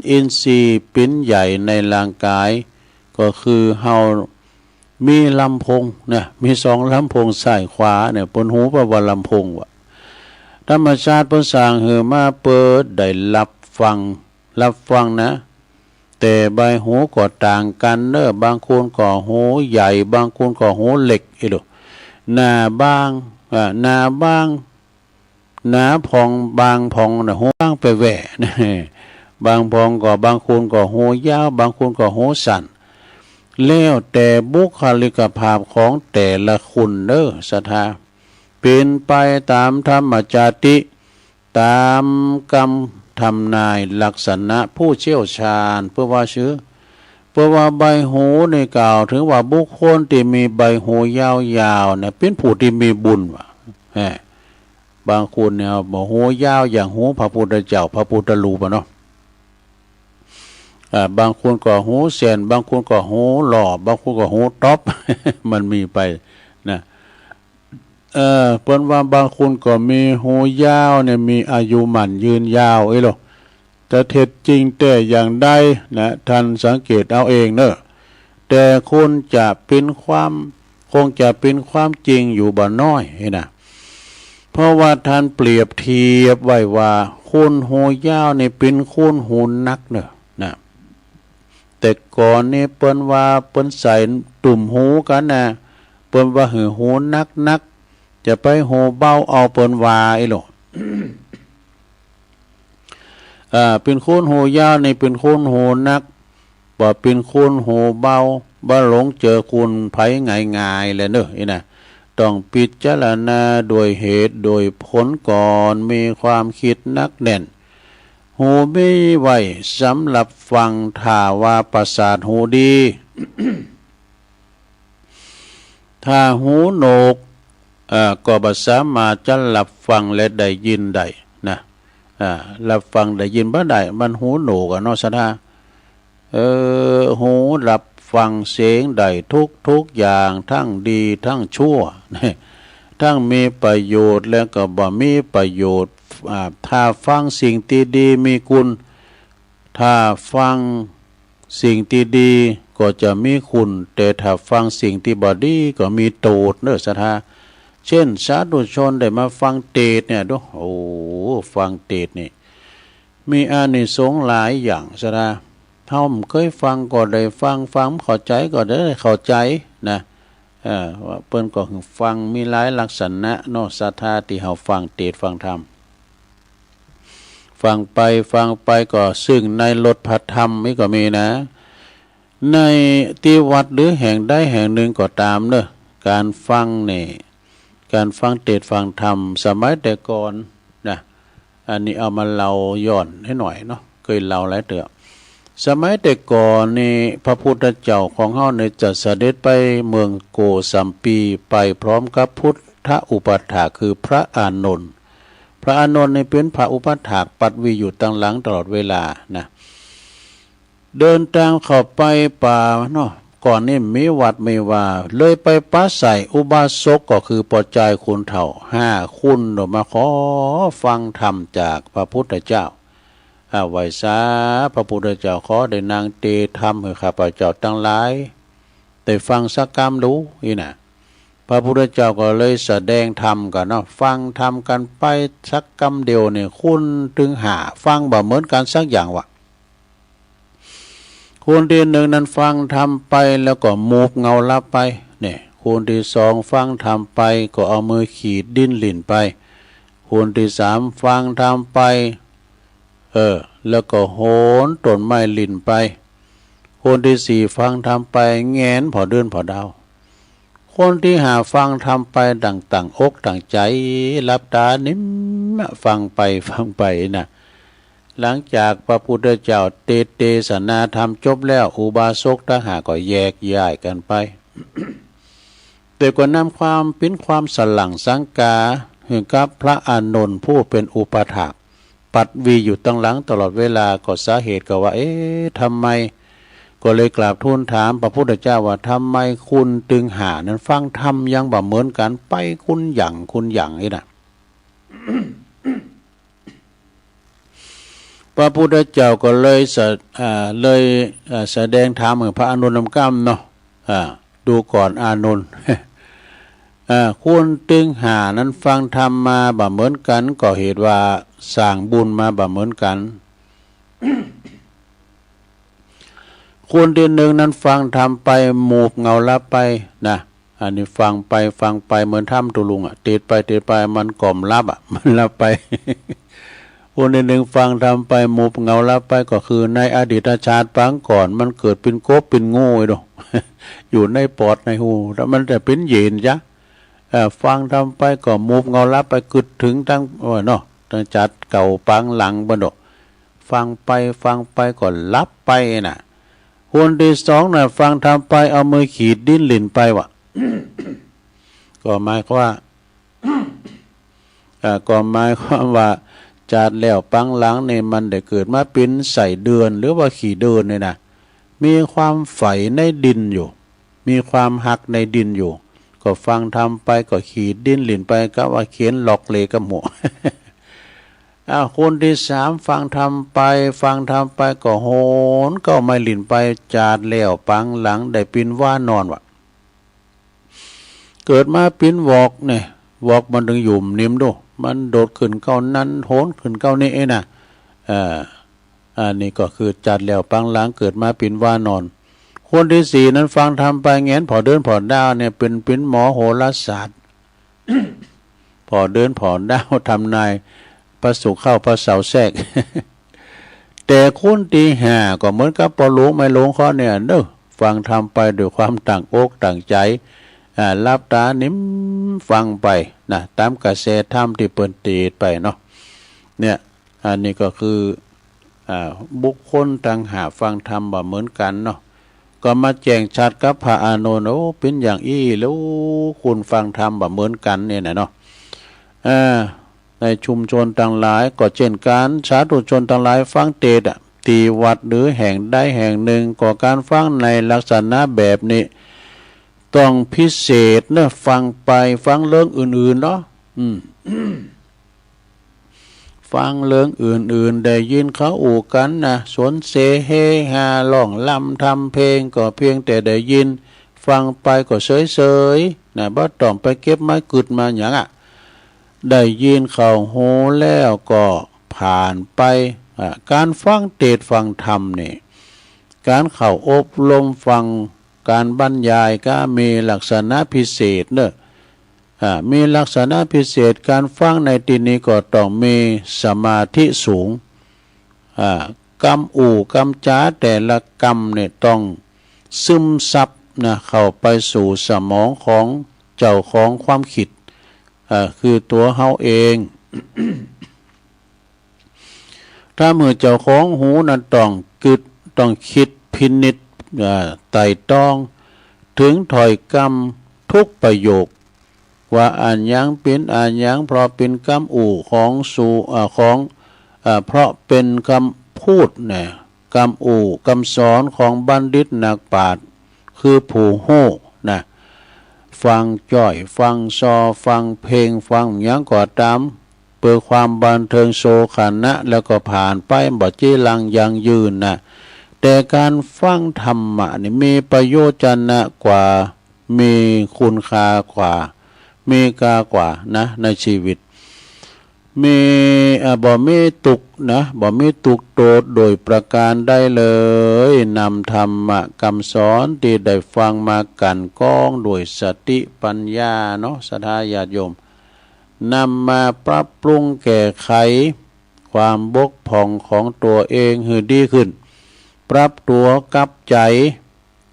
อินทรีย์ เป๋นใหญ่ในร่างกาย ก็คือเฮามีลำโพงนะ มีสองลำโพงซ้ายขวาเนี่ย เปิ้นฮู้เปล่าว่าลำโพงวะ ธรรมชาติเปิ้นสร้างหื้อมาเปื้อได้ฮับฟัง ฮับฟังนะ แต่ใบหูก็ต่างกั๋นเน่อ บางคนก็หูใหญ่ บางคนก็หูเล็ก เอ้ยลูก หนาบาง อ่า หนาบาง หนาพ่องบางพ่องนะ หูบางไปแหว่ บางพ่องก็ บางคนก็หูยาว บางคนก็หูสั้น แล้วแต่บุคลิกภาพของแต่ละคนเน่อ ศรัทธา เป๋นไปต๋ามธรรมจาติ ต๋ามกำทำนายลักษณะผู้เชี่ยวชาญ เปิ้นว่าจื้อ เปิ้นว่าใบหูนี่กล่าวเถิงว่าบุคคลตี้มีใบหูยาวๆ เนี่ย เป๋นผู้ตี้มีบุญวะ แหม บางคนเนี่ยบ่าหูยาวอย่างหูพระพุทธเจ้า พระพุทธรูปอะเนาะ อ่า บางคนก็หูแสน บางคนก็หูหล่อ บางคนก็หูต๊อป มันมีไปนะ เออ เปิ้นว่าบางคนก็มีหูยาวเนี่ย มีอายุหมั้นยืนยาว เอ้ยลูก แต่เท็จจริงแต่อย่างใดนะ ท่านสังเกตเอาเองเน่อ แต่คงจะเป๋นความ คงจะเป๋นความจริงอยู่บ่น้อยนะ เพราะว่าท่านเปรียบเทียบไว้ว่าคนหูยาวนี่เป๋นคนหูหนักเน่อนะ แต่ก่อนนี่เปิ้นว่าเปิ้นใส่ตุ้มหูกั๋นนะ เปิ้นว่าหื้อหูหนักๆ จะไปหูเบาเอา เปิ้นว่า เอ้ยลูก อ่า เป๋นคนหูยาวนี่เป๋นคนหูหนัก บ่เป๋นคนหูเบา บ่หลงเจอคนไผง่ายๆ แลเน่อ นี่นะ ต้องพิจารณาโดยเหตุโดยผลก่อน มีความกึ๊ดหนักแน่น หูมีไว้สำหรับฟัง ถ้าว่าประสาทหูดี ถ้าหูโหนวก เอ่อ ก็บ่สามารถจะฮับฟังและได้ยินได้นะ อ่า ฮับฟังได้ยินบ่ได้ มันหูโหนวกอะเนาะ ศรัทธา เออ หูฮับฟังเสียงได้ทุกๆ อย่าง ทั้งดีทั้งชั่ว ทั้งมีประโยชน์และก็บ่มีประโยชน์ อ่า ถ้าฟังสิ่งตี้ดีมีคุณ ถ้าฟังสิ่งตี้ดีก็จะมีคุณ แต่ถ้าฟังสิ่งตี้บ่ดีก็มีโต้ษเน่อ ศรัทธา เช่น สาธุชนได้มาฟังเตสน์เนี่ย ดู โอ้ ฟังเตสน์นี่ มีอานิสงส์หลายอย่าง ศรัทธา เฮาบ่เกยฟังก็ได้ฟัง ฟังบ่เข้าใจ๋ก็ได้เข้าใจ๋นะ เออ ว่าเปิ้นก็หื้อฟังมีหลายลักษณะเนาะ ศรัทธา ตี้เฮาฟังเตสน์ฟังธรรม ฟังไปฟังไปก็ซึ่งในรสพระธรรมนี่ก็มีนะ ในตี้วัดหรือแห่งใดแห่งนึ่งก็ต๋ามเน่อ ก๋านฟังนี่ ก๋านฟังเตสน์ฟังธรรม สมัยแต่ก่อนนะ อันนี้เอามาเล่าย้อนหื้อหน่อยเนาะ เกยเล่าหลายเตื้อ สมัยแต่ก่อนนี่ พระพุทธเจ้าของเฮาเนี่ยจะเสด็จไปเมืองโกสัมพี ไปพร้อมกับพุทธอุปัฏฐากคือพระอานนท์ พระอานนท์นี่เป๋นพระอุปัฏฐากปัดวีอยู่ตังหลังตลอดเวลานะ เดินตางเข้าไปป่าเนาะ ก่อนนี่มีวัดมีวา เลยไปปะใส่อุบาสกก็คือป้อจายคนเฒ่าห้าคนเนาะ มาขอฟังธรรมจากพระพุทธเจ้า อ่า ไหว้สาพระพุทธเจ้า ขอได้นั่งเตสน์ธรรมหื้อข้าพเจ้าตังหลายได้ฟังสักกำดู นี่นะ พระพุทธเจ้าก็เลยแสดงธรรมกั๋นเนาะ ฟังธรรมกั๋นไปสักกำเดียวนี่ คนตึงห้าฟังบ่เหมือนกั๋นสักอย่างวะ คนตี้นึ่งนั้นฟังธรรมไปแล้วก็หมูบเหงาหลับไป เนี่ย คนตี้สองฟังธรรมไปก็เอามือขีดดินลิ้นไป คนตี้สามฟังธรรมไป เออ แล้วก็โหนต้นไม้ลิ้นไป คนตี้สี่ฟังธรรมไปแหงนผ่อเดือนผ่อดาว คนตี้ห้าฟังธรรมไปดั่งตั้งอกตั้งใจ๋ หลับต๋านิ่มฟังไปฟังไปนะ หลังจากพระพุทธเจ้าเตสน์เตสนาธรรมจบแล้ว อุบาสกตังห้าก็แยกย้ายกั๋นไป แต่ก็นำความเป๋นความสะหลั่งสังกาหื้อกับพระอานนท์ผู้เป๋นอุปัฏฐาก ปัดวีอยู่ตังหลังตลอดเวลา ก็สาเหตุก็ว่า เอ๊ะ ทำไม ก็เลยกราบทูลถามพระพุทธเจ้าว่า ทำไมคนตึงห้านั้นฟังธรรมยังบ่เหมือนกั๋น ไปคนละอย่างคนละอย่างนี่นะ พระพุทธเจ้าก็เลยสะ อ่า เลย อ่า แสดงธรรมหื้อพระอานนท์นำก้ำเนาะ อ่า ดูก่อนอานนท์ อ่า คนตึงห้านั้นฟังธรรมมาบ่เหมือนกั๋น ก็เหตุว่าสร้างบุญมาบ่เหมือนกั๋น คนตี้นึ่งนั้นฟังธรรมไป หมูบเหงาหลับไปนะ อันนี้ฟังไปฟังไปเหมือนถ้ำตุลุงอะ เตศน์ไปเตศน์ไปมันก็บ่หลับอะ มันหลับไป คนตี้นึ่งฟังธรรมไป หมูบเหงาหลับไป ก็คือในอดีตชาติปางก่อน มันเกิดเป๋นกบเป๋นงูไอ้ดู อยู่ในปอดในหู แล้วมันจะเป๋นเยนจ๊ะ เอ่อ ฟังธรรมไปก็หมูบเหงาหลับไป กึ๊ดเถิงตัง เออ เนาะ ตังชาติเก่าปางหลังบ่เนาะ ฟังไปฟังไปก็หลับไปน่ะ คนตี้สองน่ะ ฟังธรรมไปเอามือขีดดิ้นหลิ้นไปว่ะ ก็หมายความว่า อ่า ก็หมายความว่า ชาติแล้วปางหลังนี่มันได้เกิดมาเป๋นไส้เดือน หรือว่าขี้เดือนนี่นะ มีความใฝ่ในดินอยู่ มีความฮักในดินอยู่ ก็ฟังธรรมไปก็ขีดดิ้นหลิ้นไป กะว่าเขียนล็อกเลขกับหัว อ้าว คนตี้สามฟังธรรมไป ฟังธรรมไปก็โหนเก๊าไม้หลิ้นไป ชาติแล้วปางหลังได้เป๋นวานอนว่ะ เกิดมาเป๋นวอกเนี่ย วอกมันตึงอยู่นิ่มดู มันโดดขึ้นเก๊านั้น โหนขึ้นเก๊านี้เองนะ เอ่อ อันนี้ก็คือชาติแล้วปางหลังเกิดมาเป๋นวานอน คนตี้สี่นั้นฟังธรรมไปแหงนผ่อเดือนผ่อดาวเนี่ย เป๋น เป๋นหมอโหราศาสตร์ ผ่อเดือนผ่อดาวทำนายพระศุกร์เข้าพระเสาร์แทรก แต่คนตี้ห้าก็เหมือนกับป้อหลวงแม่หลวงข้อเนี่ยเนาะ ฟังธรรมไปด้วยความตั้งอกตั้งใจ๋ อ่า หลับต๋านิ่มฟังไปนะ ต๋ามกระแสธรรมตี้เปิ้นเตศน์ไปเนาะ เนี่ย อันนี้ก็คือ อ่า บุคคลตังห้าฟังธรรมบ่เหมือนกั๋นเนาะ ก็มาแจ้งชัดกับพระอานนท์ โอ้ เป๋นอย่างอี้แล้ว คนฟังธรรมบ่เหมือนกั๋นเนี่ยนะเนาะ อ่า ในชุมชนตังหลายก็เช่นกั๋น สาธุชนตังหลายฟังเตศน์อะ ตี้วัดหรือแห่งใดแห่งนึ่ง ก็ก๋านฟังในลักษณะแบบนี้ ต้องพิเศษเนาะ ฟังไปฟังเรื่องอื่นๆ เนาะ อืม ฟังเรื่องอื่นๆ ได้ยินเขาอู้กั๋นนะ สนเสเฮฮา ร้องรำทำเพลง ก็เพียงแต่ได้ยิน ฟังไปก็เฉยๆ นะ บ่ต้องไปเก็บมากึ๊ดมาหยังอะ ได้ยินเข้าหูแล้วก็ผ่านไป อ่ะ ก๋านฟังเตศน์ฟังธรรมนี่ ก๋านเข้าอบรมฟัง ก๋านบรรยายก็มีลักษณะพิเศษเนาะ อ่า มีลักษณะพิเศษ ก๋านฟังในตี้นี้ก็ต้องมีสมาธิสูง อ่า กำอู้กำจ๋าแต่ละกำเนี่ยต้องซึมซับนะ เข้าไปสู่สมองของเจ้าของความคิด อ่า คือตั๋วเฮาเอง ถ้าเมื่อเจ้าของหูนั้นต้องกึ๊ด ต้องคิดพินิจ อ่า ไตร่ตรอง เถิงถ้อยกำกู้ประโยค ว่าอะหยังเป๋นอะหยัง เพราะเป๋นกำอู้ของสู อ่า ของ อ่า เพราะเป๋นกำพูดนะ กำอู้กำสอนของบัณฑิตนักปราชญ์ คือผู้ฮู้นะ ฟังจ้อย ฟังซอ ฟังเพลง ฟังหยังก็ต๋าม เปื้อความบันเทิงโสขณะ แล้วก็ผ่านไป บ่จีรังยั่งยืนนะ แต่ก๋านฟังธรรมะนี่มีประโยชนะกว่า มีคุณค่ากว่า มีค่ากว่านะ ในชีวิต มี อ่า บ่มีตุ๊กข์นะ บ่มีตุ๊กข์โตดโดยประก๋านใดเลย นำธรรมะกำสอนตี้ได้ฟังมา กลั่นกรองด้วยสติปัญญาเนาะ ศรัทธาญาติโยม นำมาปรับปรุงแก้ไขความบกพร่องของตั๋วเองหื้อดีขึ้น ปรับตั๋วกับใจ๋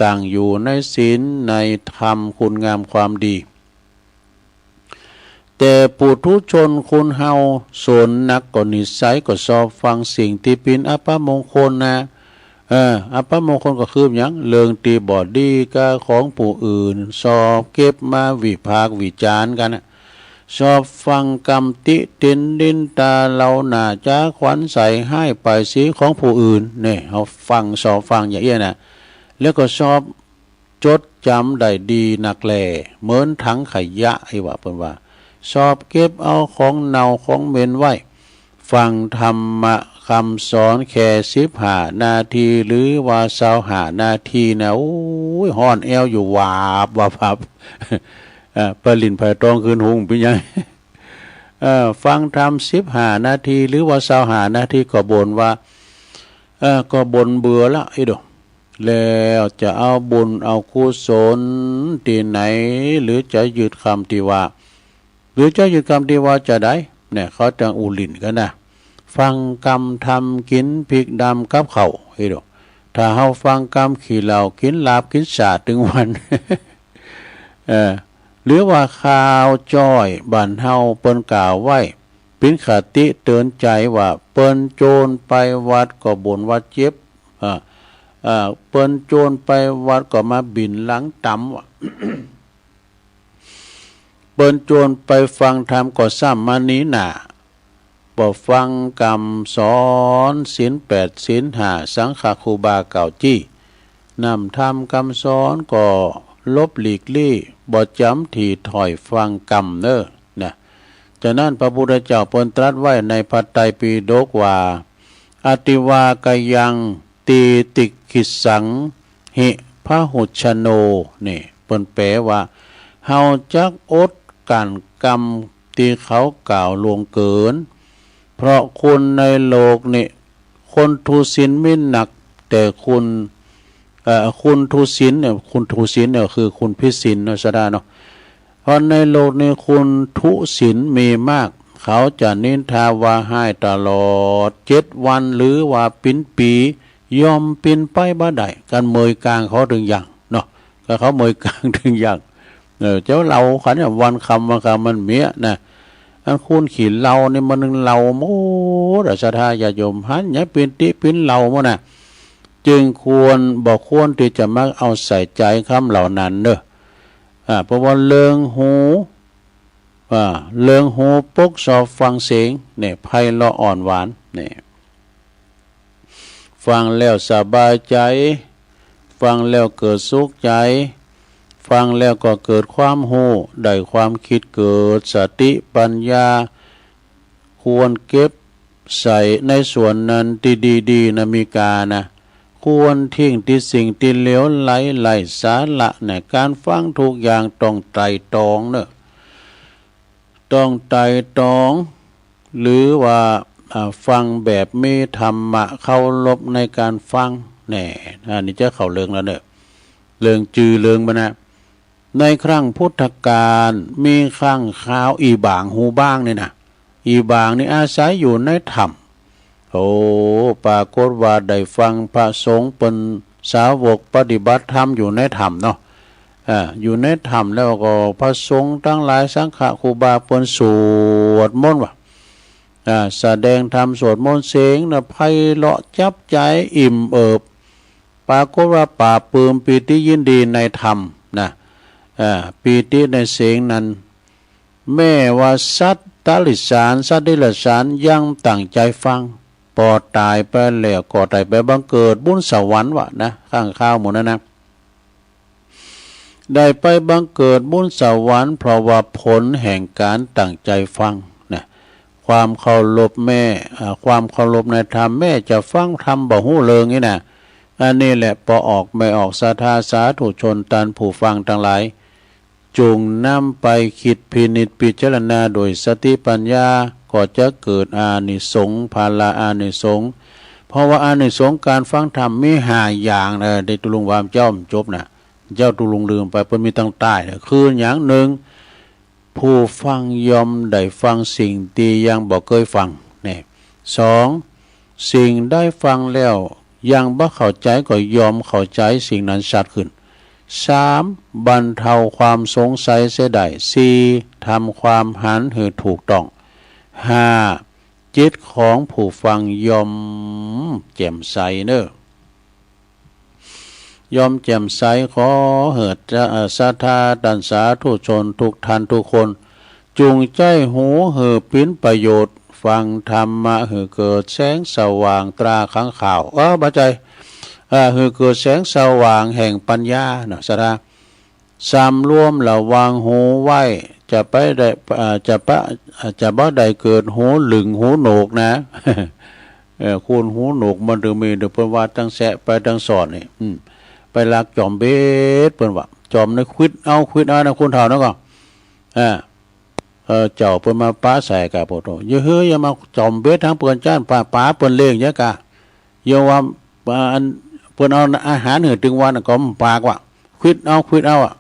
ตั้งอยู่ในศีลในธรรมคุณงามความดี แต่ปุถุชนคนเฮาส่วนนักก็นิสัยก็ชอบฟังสิ่งตี้เป๋นอัปมงคลนะ เออ อัปมงคลก็คือหยัง เรื่องตี้บ่ดีก้าของผู้อื่น ชอบเก็บมาวิพากษ์วิจารณ์กั๋นนะ ชอบฟังกำติเตียนนินตาเล่าหน้าจ๋าขวัญใส่ฮ้ายป้ายสีของผู้อื่น เนี่ย เฮาฟัง ชอบฟังอย่างเอี้ยนะ แล้วก็ชอบจดจ๋ำได้ดีนักแล เหมือนถังขยะ ไอ้ว่าเปิ้นว่า ชอบเก็บเอาของเน่าของเหม็นไว้ ฟังธรรมะก กำสอนแค่สิบห้านาที หรือว่าซาวห้านาทีนะ โอ้ย ฮ้อนแอวอยู่หวาบหวาบหวาบ เอ่อ ไปหลิ้นไผ่ตองคืนหุงเป๋นหยัง เอ่อ ฟังธรรมสิบห้านาที หรือว่าซาวห้านาที ก็บ่นว่า เอ่อ ก็บ่นเบื่อละ อิโด แล้วจะเอาบุญเอากุศลตี้ไหน หรือจะยึดกำตี้ว่า หรือจะยึดกำตี้ว่าจะใด เนี่ย เขาจักอู้หลิ้นกั๋นนะ ฟังกำธรรม กิ๋นผิกดำกับข้าว อิโด ถ้าเฮาฟังกำขี้เหล้า กิ๋นหลาบกิ๋นส่าตึงวัน เออ หรือว่าข่าวจ้อยบ้านเฮาเปิ้นกล่าวไว้ เป๋นคติเตือนใจ๋ว่า เปิ้นโจรไปวัดก็บ่นว่าเจ็บ อ่า อ่า เปิ้นโจรไปวัดก็มาบิ่นหลังต๋ำว่ะ เปิ้นโจรไปฟังธรรมก็ซ้ำมานินทา บ่ฟังกำสอนศีลแปดศีลห้า สังฆครูบากล่าวจี้ น้ำธรรมกำสอนก็หลบหลีกลี้ บ่จ๋ำตี้ถ้อยฟังกำเน่อ นะ ฉะนั้นพระพุทธเจ้าเปิ้นตรัสไว้ในพระไตรปิฎกว่า อติวากัยยัง ตีติกขิสัง หิ พหุชชโน นี่ เปิ้นแปลว่า เฮาจักอดกั้นกำตี้เขากล่าวล่วงเกิน เพราะคุณในโลกนี้ คนทุศีลมีนัก แต่คุณ เอ่อ คุณทุศีลเนี่ย คุณทุศีลเนี่ยคือคุณผิดศีลเนาะ ศรัทธาเนาะ เพราะในโลกนี้คุณทุศีลมีมาก เขาจะนินทาว่าฮ้ายตลอดเจ็ดวัน หรือว่าเป๋นปี๋ ย่อมเป๋นไปบ่ได้ กั๋นเมยกางเขาตึงยังเนาะ กั๋นเขาเมยกางตึงยัง เออ เจ้าเหล้าขันเนี่ย วันค่ำวันค่ำมันเมียนะ อันคุณขี้เหล้านี่มันนึ่งเหล้าหมดอะ ศรัทธาญาติโยม หันหยังเป๋นตี้เป๋นเหล้าหมดนะ จึงควร บ่ควรตี้จะมาเอาใส่ใจ๋กำเหล่านั้นเน่อ อ่า เพราะว่าเลิงหู อ่า เลิงหูปกซอฟังเสียงเนี่ย ไพเราะอ่อนหวานเนี่ย ฟังแล้วสบายใจ๋ ฟังแล้วเกิดสุขใจ๋ ฟังแล้วก็เกิดความฮู้ ได้ความกึ๊ด เกิดสติปัญญา ควรเก็บใส่ในส่วนนั้นตี้ดีๆ นะ มีกานะ ควรทิ้งตี้สิ่งตี้เหลวไหลไร้สาระนะ ก๋านฟังทุกอย่างต้องไตร่ตรองเน่อ ต้องไตร่ตรอง หรือว่า อ่า ฟังแบบมีธรรมะเคารพในก๋านฟัง แน่ อันนี้จะเข้าเรื่องแล้วเน่อ เรื่องจื้อเรื่องบ่นะ ในครั้งพุทธกาล มีครั้งคราว อี่บ่างฮู่บ่างนี่นะ อี่บ่างนี่อาศัยอยู่ในถ้ำ โอ้ ปรากฏว่าได้ฟังพระสงฆ์เปิ้นสาวกปฏิบัติธรรมอยู่ในถ้ำเนาะ อ่า อยู่ในถ้ำแล้วก็พระสงฆ์ตังหลาย สังฆครูบาเปิ้นสวดมนต์ว่ะ อ่า แสดงธรรมสวดมนต์เสียงนะ ไพเราะจับใจ๋ อิ่มเอิบ ปรากฏว่าปลาบปลื้มปีติยินดีในธรรมนะ อ่า ปีติในเสียงนั้น แม้ว่าสัตว์ติรัจฉาน สัตว์เดรัจฉานยังตั้งใจ๋ฟัง ปอต๋ายไปแล้วก็ได้ไปบังเกิดบุญสวรรค์ว่ะนะ ครั้งคราวหมู่นั้นนะ ได้ไปบังเกิดบุญสวรรค์ เพราะว่าผลแห่งก๋านตั้งใจ๋ฟังนะ ความเคารพแม่ อ่า ความเคารพในธรรม แม้จะฟังธรรมบ่ฮู้เรื่องนี่นะ อันนี้แหละปอออกแม่ออกศรัทธาสาธุชนต้านผู้ฟังตังหลาย จงนำไปกึ๊ดพินิจพิจารณาโดยสติปัญญา ก็จะเกิดอานิสงส์ ผละอานิสงส์ เพราะว่าอานิสงส์ก๋านฟังธรรมมีห้าอย่างนะ ตี้ตุ๊ลุงว่าเมื่อกี้บ่จบนะ เมื่อกี้ตุ๊ลุงลืมไป เปิ้นมีตังใต้นะ คืออย่างนึ่ง ผู้ฟังย่อมได้ฟังสิ่งตี้ยังบ่เกยฟัง นี่ สอง สิ่งได้ฟังแล้วยังบ่เข้าใจ๋ก็ย่อมเข้าใจ๋สิ่งนั้นชัดขึ้น สาม บรรเทาความสงสัยเสียได้ สี่ ทำความหันหื้อถูกต้อง ห้า จิตของผู้ฟังย่อมแจ่มใสเน่อ ย่อมแจ่มใส ขอหื้อ เอ่อ ศรัทธาต้านสาธุชนทุกท่านทุกคน จุ่งใจ๊หูหื้อเป๋นประโยชน์ ฟังธรรมะหื้อเกิดแสงสว่างตราขังข่าว เออ บ่ใจ้ เอ่อ หื้อเกิดแสงสว่างแห่งปัญญาเนาะ ศรัทธา สำรวมระวังหูไว้ จะไปได้ เอ่อ จะปะ เอ่อ จะบ่ได้เกิดหูหลึงหูโหนกนะ เออ คนหูหนวกมันตึงมี เดี๋ยวเปิ้นว่าตังแสะไปตังสอดนี่ อืม ไปลักจ๋อมเบ็ด เปิ้นว่า จ๋อมในขวิดเอา ขวิดเอานะ คนเฒ่านั้นก็ อ่า เออ เจ้าเปิ้นมาปะใส่กา โผโธ อย่าเฮ้ย อย่ามาจ๋อมเบ็ดตางเปิ้นจ้าน ป๋า ป๋าเปิ้นเล็งเยียะกา อย่าว่า ป๋า อัน เปิ้นเอาอาหารหื้อตึงวันก็บ่ปากว่า ขวิดเอา ขวิดเอาอะ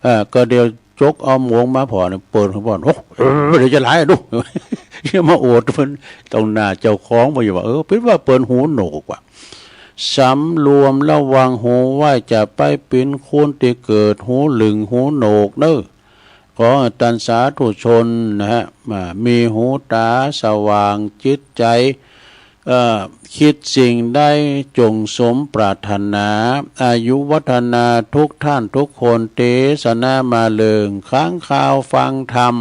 เออ ก็เดี๋ยวจกเอาหมวกมาผ่อนี่ เปิดหัวผ่อ โอ้ เออ เดี๋ยวจะหลายอะดู อย่ามาโอดเปิ้น ต้องหน้าเจ้าของ บ่อย่าว่า เออ เปิ้นว่าเปิ้นหูหนวกว่า สำรวมระวังหูไว้ จะไปเป๋นคนตี้เกิดหูหลึงหูโหนกเน่อ ขอต้านสาธุชนนะฮะ อ่า มีหูต๋าสว่าง จิตใจ๋ เอ่อ คิดสิ่งใดจงสมปรารถนา อายุวัฒนาทุกท่านทุกคน เตสนามาเริง ค้างคาวฟังธรรม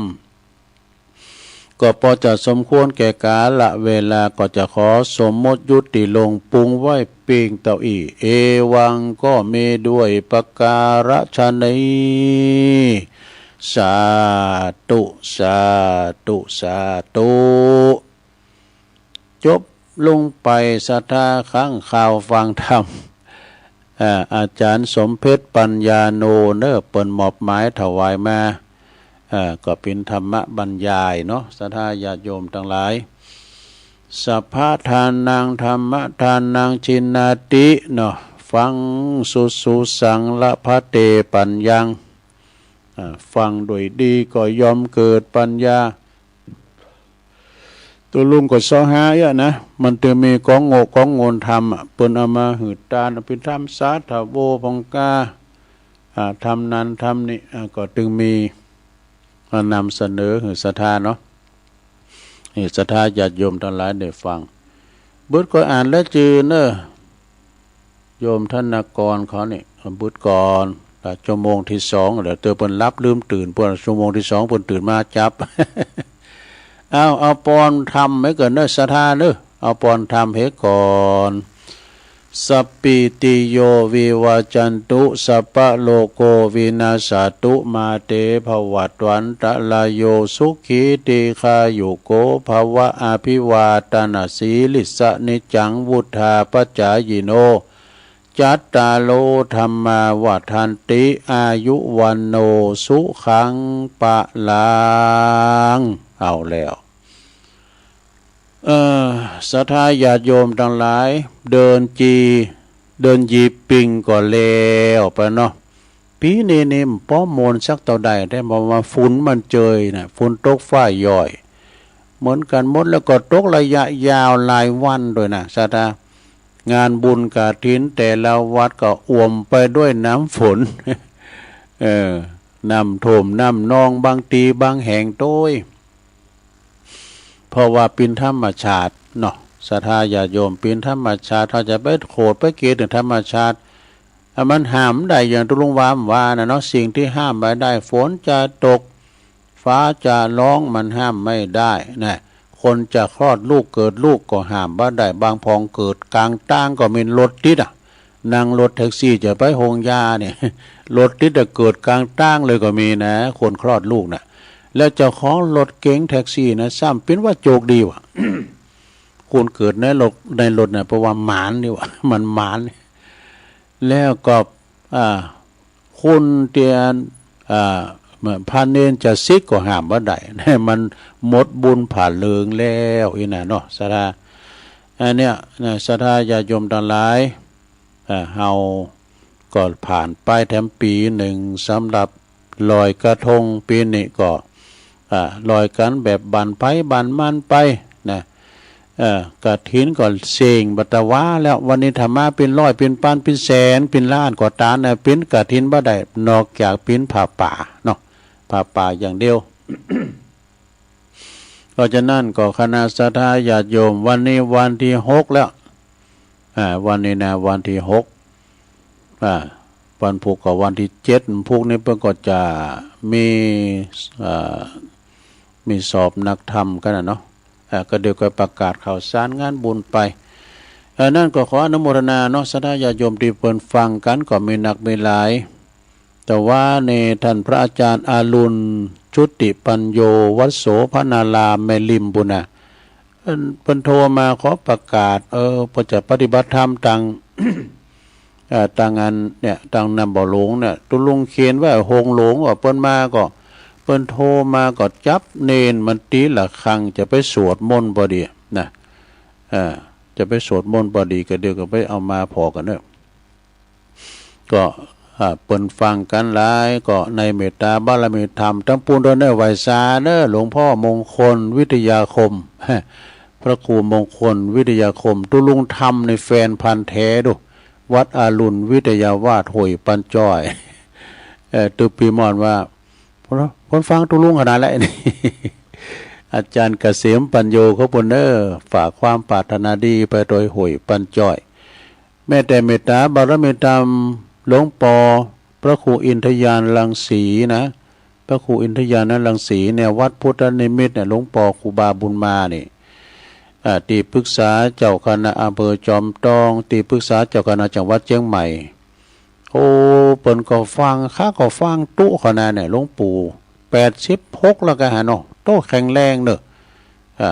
ก็ปอจะสมควรแก่กาละเวลา ก็จะขอสมมติยุติลง ปรุงไว้เปียงเต้าอี้ เอวัง ก็มีด้วยประการฉะนี้ สาธุ สาธุ สาธุ จบลงไป ศรัทธาค้างคาวฟังธรรม อ่า อาจ๋ารย์สมเพชร ปัญญาโน เน่อ เปิ้นมอบหมายถวายมา อ่า ก็เป๋นธรรมบรรยายเนาะ ศรัทธาญาติโยมตังหลาย สัพพะทานัง ธัมมะทานัง ชินาติ เนาะ ฟังสุสุสัง ละภะเต ปัญญัง อ่า ฟังโดยดีก็ย่อมเกิดปัญญา ตุ๊ลุงก็เซาะหาเยียะนะ มันตึงมีกองโง่กองโง่นธรรมอะ เปิ้นเอามาหื้อตาน เป๋นธรรมสาธะโวพองกา อ่า ธรรมนั้นธรรมนี้ อ่า ก็ตึงมี มานำเสนอหื้อศรัทธาเนาะ หื้อศรัทธาญาติโยมตังหลายได้ฟัง บึดก็อ่านแล้วจือเน่อ โยมธนกรเขานี่ บึดก่อน ละชั่วโมงตี้สอง เดี๋ยวเตื้อเปิ้นหลับลืมตื่น เปิ้นชั่วโมงตี้สอง เปิ้นตื่นมาจับ เอา เอาปอนธรรมไว้ก่อนเน่อ ศรัทธาเน่อ เอาปอนธรรมไว้ก่อน สัปปีติโย วิวัจจันตุ สัพพะโรโค วินัสสะตุ มาเต ภวัตวันตะราโย สุขี ทีฆายุโก ภะวะ อะภิวาตะนะสีลิสสะ นิจจัง วุฑฒาปะจายิโน จัตตาโร ธัมมา วัฑฒันติ อายุ วัณโณ สุขัง พะลัง เอาแล้ว เอ่อ ศรัทธาญาติโยมตังหลาย เดือนจี เดือนยีบปิงก็แล้วไปเนาะ ปี๋นี้นี่บ่ม่วนสักเต้าใด แต่บ่าว่าฝนมันเจยนะ ฝนตกฟ้าหย่อย เหมือนกั๋นหมด แล้วก็ตกระยะยาวหลายวันตวยนะ ศรัทธา งานบุญกฐินแต่ละวัดก็อ่วมไปด้วยน้ำฝน เออ น้ำท่วมน้ำนองบางตี้บางแห่งตวย เพราะว่าเป๋นธรรมชาติเนาะ ศรัทธาญาติโยม เป๋นธรรมชาติ เฮาจะไปโขดไปเกลียดเถิงธรรมชาติ อะ มันห้ามบ่ได้ อย่างตุ๊ลุงหวามว่าน่ะเนาะ สิ่งตี้ห้ามบ่ได้ ฝนจะตก ฟ้าจะร้อง มันห้ามไม่ได้นะ คนจะคลอดลูกเกิดลูกก็ห้ามบ่ได้ บางพ่องเกิดก๋างตางก็มี รถติดอะ นั่งรถแท็กซี่จะไปโฮงยาเนี่ย รถติดอะ เกิดก๋างตางเลยก็มีนะ คนคลอดลูกน่ะ แล้วเจ้าของรถเก๋งแท็กซี่นะ ซ้ำเป๋นว่าโจคดีว่ะ คนเกิดในรถ ในรถน่ะ เพราะว่าหมานนี่ว่ะ มันหมาน แล้วก็ อ่า คนเตียน อ่า พระเณรจะสึกก็ห้ามบ่ได้ มันหมดบุญผ้าเหลืองแล้วอี้น่ะเนาะ ศรัทธา อันเนี้ยนะ ศรัทธาญาติโยมตังหลาย อ่า เฮาก็ผ่านไปแถมปี๋นึ่ง สำหรับลอยกระทงปี๋นี้ก็ อ่า ลอยกั๋นแบบบ้านไผบ้านมันไปนะ เอ่อ กฐินก็เส้งบ่ตะวาแล้ว วันนี้ถ้ามาเป๋นร้อย เป๋นปัน เป๋นแสน เป๋นล้านก็ต๋ามนะ เป๋นกฐินบ่ได้ นอกจากเป๋นผ้าป่าเนาะ ผ้าป่าอย่างเดียว เพราะฉะนั้นก็คณะศรัทธาญาติโยม วันนี้วันตี้หกแล้ว อ่า วันนี้นะ วันตี้หก อ่า วันพุธก็วันตี้เจ็ด พุธนี้เปิ้นก็จะมี เอ่อ มีสอบนักธรรมกั๋นน่ะเนาะ อ่า ก็เดี๋ยวก็ประกาศข่าวสารงานบุญไป เอ่อ นั้นก็ขออนุโมทนาเนาะ ศรัทธาญาติโยมตี้เปิ้นฟังกั๋นก็มีนักมีหลาย แต่ว่าในท่านพระอาจารย์อรุณ ชุติปัญโญ วัดโสภณาราม แม่ริมปู้นน่ะ เปิ้น เปิ้นโทรมาขอประกาศ เออ เปิ้นจะปฏิบัติธรรมตาง เอ่อ ตางอันเนี่ย ตางน้ำบ่อหลงเนี่ย ตุ๊ลุงเขียนไว้โฮงหลง ว่าเปิ้นมาก็ เปิ้นโทรมาก็จับเณรมันตี๋ระฆัง จะไปสวดมนต์ปอดีนะ เอ่อ จะไปสวดมนต์ปอดี ก็เดี๋ยวก็ไปเอามาผ่อกั๋นเนาะ ก็ อ่า เปิ้นฟังกั๋นหลาย ก็ในเมตตาบารมีธรรม ตังปูนโดยเนาะ ไหว้สาเนาะ หลวงพ่อมงคลวิทยาคม พระครูมงคลวิทยาคม ตุ๊ลุงธรรมในแฟนพันธุ์แท้ดู วัดอรุณวิทยาวาส ห้วยปันจ้อย เอ่อ ตุ๊ปีม่อนว่า เปิ้นฟังตุ๊ลุงขนาดแหละ อาจารย์เกษมปัญโญเขาปู้นเนาะ ฝากความปรารถนาดีไปโดยห้วยปันจ้อย แม้แต่เมตตาบารมีธรรม หลวงปอพระครูอินทญาณรังสีนะ พระครูอินทญาณรังสีเนี่ย วัดพุทธนิมิตรเนี่ย หลวงปอครูบาบุญมานี่ อ่า ตี้ปรึกษาเจ้าคณะอำเภอจอมตอง ตี้ปรึกษาเจ้าคณะจังหวัดเจียงใหม่ โอ้ เปิ้นก็ฟัง ข้าก็ฟังตุ๊ขนาดเนี่ย หลวงปู่แปดสิบหกแล้วกะหาเนาะ โตแข็งแรงเนาะ อ่า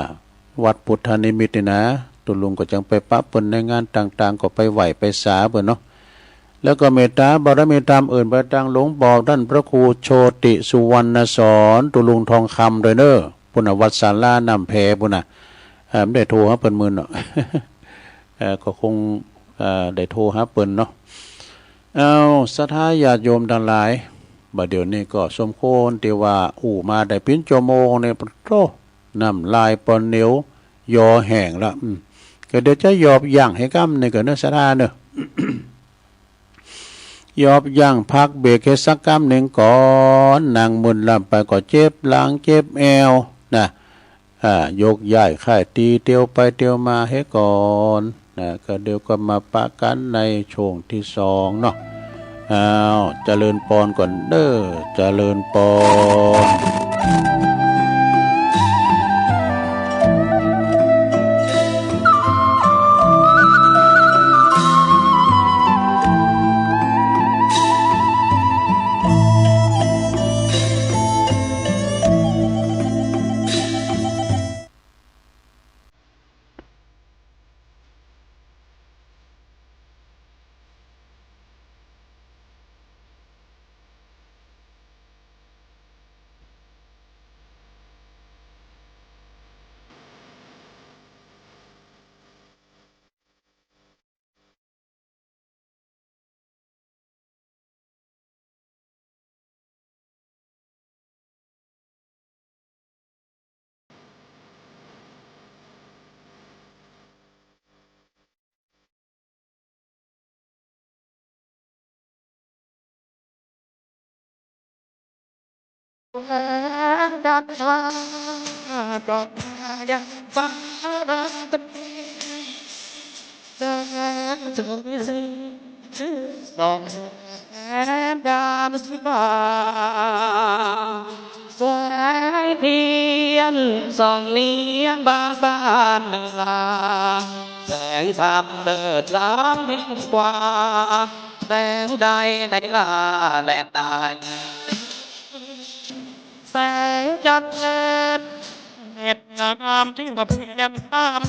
วัดพุทธนิมิตรนี่นะ ตุ๊ลุงก็จังไปปะเปิ้นในงานต่างๆ ก็ไปไหว้ไปสาเปิ้นเนาะ แล้วก็เมตตาบารมีธรรมอื่นไปตางหลวงปอต้านพระครูโชติสุวรรณสอน ตุ๊ลุงทองคำโดยเนาะ ปู้นน่ะ วัดศาลาน้ำแพปู้นน่ะ เอ่อ บ่ได้โทรหาเปิ้นมื้อเนาะ เอ่อ ก็คง เอ่อ ได้โทรหาเปิ้นเนาะ เอ้า ศรัทธาญาติโยมตังหลาย บ่าเดี่ยวนี้ก็สมควรตี้ว่าอู้มาได้เป๋นจั่วโมงเนี่ย โธ่ น้ำลายปอเหนียว ยอแห้งละ อืม ก็เดี๋ยวจะหยอบยั้งหื้อก้ำนึ่งก่อนเนาะ ศรัทธาเนาะ หยอบยั้งพักเบรกหื้อสักก้ำนึ่งก่อน นั่งมึนลำไปก็เจ็บหลังเจ็บแอวนะ อ่า ยกย้ายค่ายตี๋เตียวไปเตียวมาหื้อก่อนนะ ก็เดี๋ยวก็มาปะกั๋นในช่วงตี้สองเนาะ อ้าว เจริญปอนก่อนเนาะ เจริญปอนสองเทียนสองเนียงบางบาน แสงธรรมเลิศล้ำกว่าแสงใดในลาแลนใด แสงจันทร์เลิศเม็ดงามที่มาเพียงตาม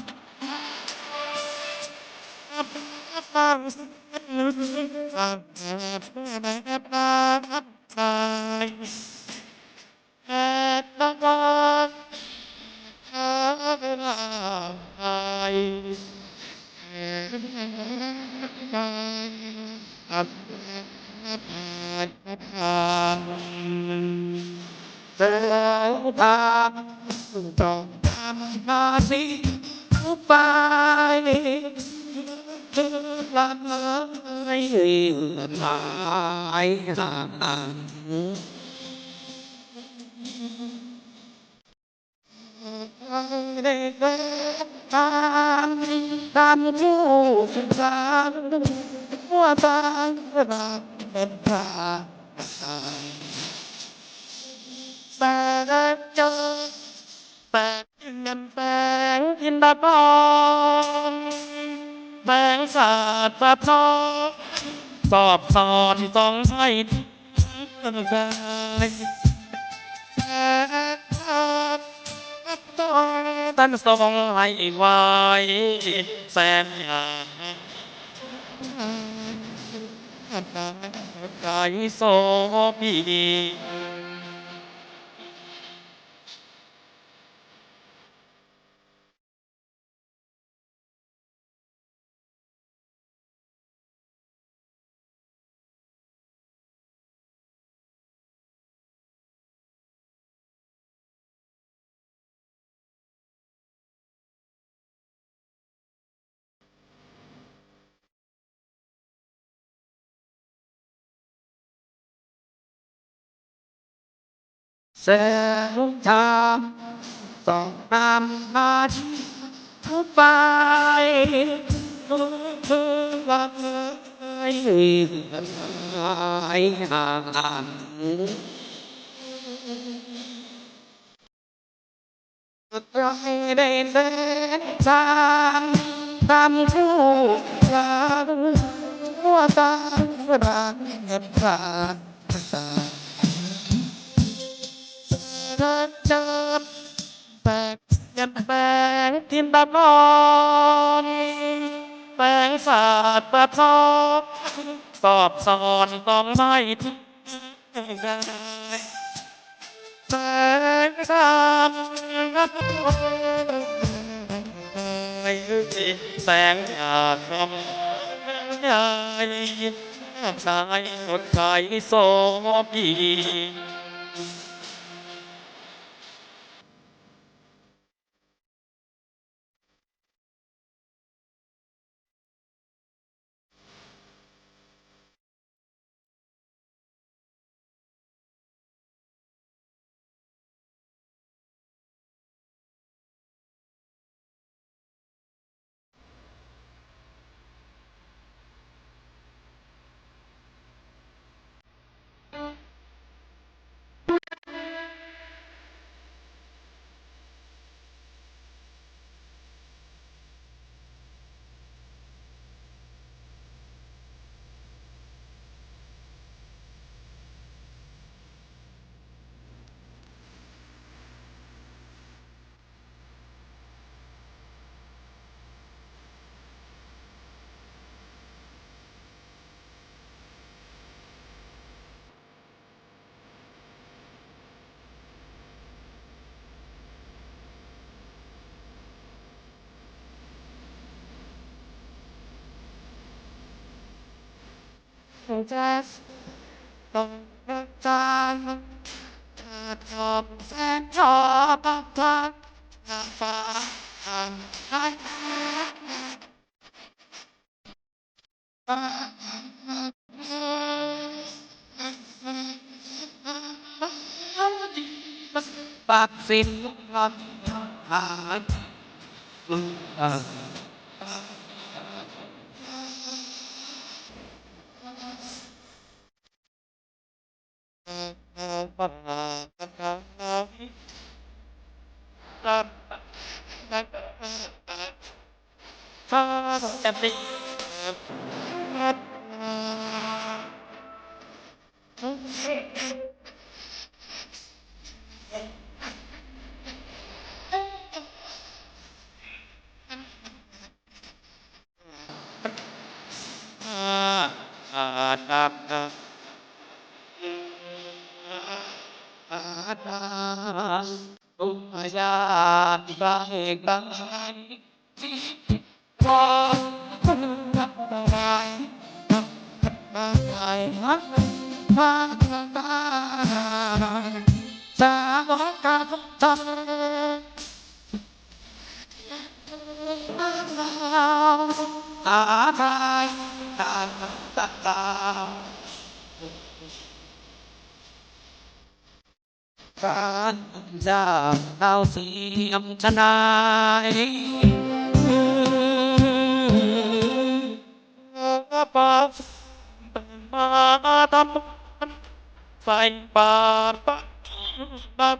แสงอินทร์ทอง แสงสัตว์ทองสอดส่องส่องให้ แสงธรรม ตันทรงไหว้แสนหา ไกรโสภี แสงธรรมส่องนำมาที่ไป ได้เดินทางตามคู่ทาง ทั่วตามประเทศ เดินเดินแปลกเปลี่ยนแปลงถิ่นตะกอน แปลงศาสตร์ประทอง สอบสอนต้องไม่ แสงธรรม แสงธรรม สายสดใสโสภี ตัดสิน การเจ้าดาวเสียงทนาย ปามาทำไฟป่าปะ มา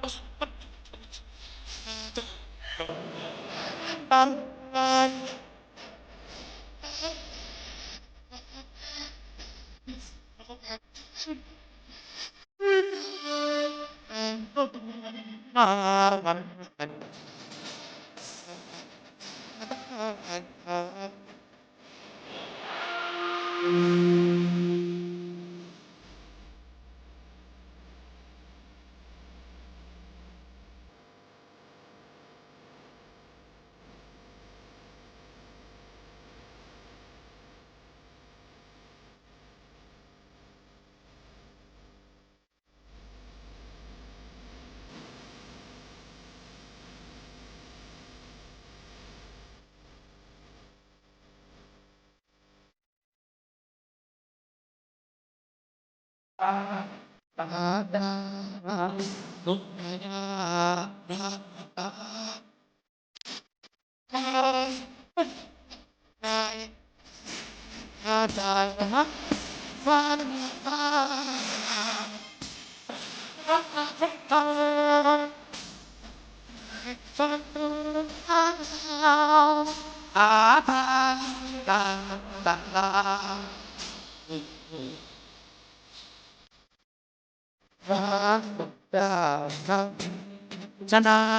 ชนะ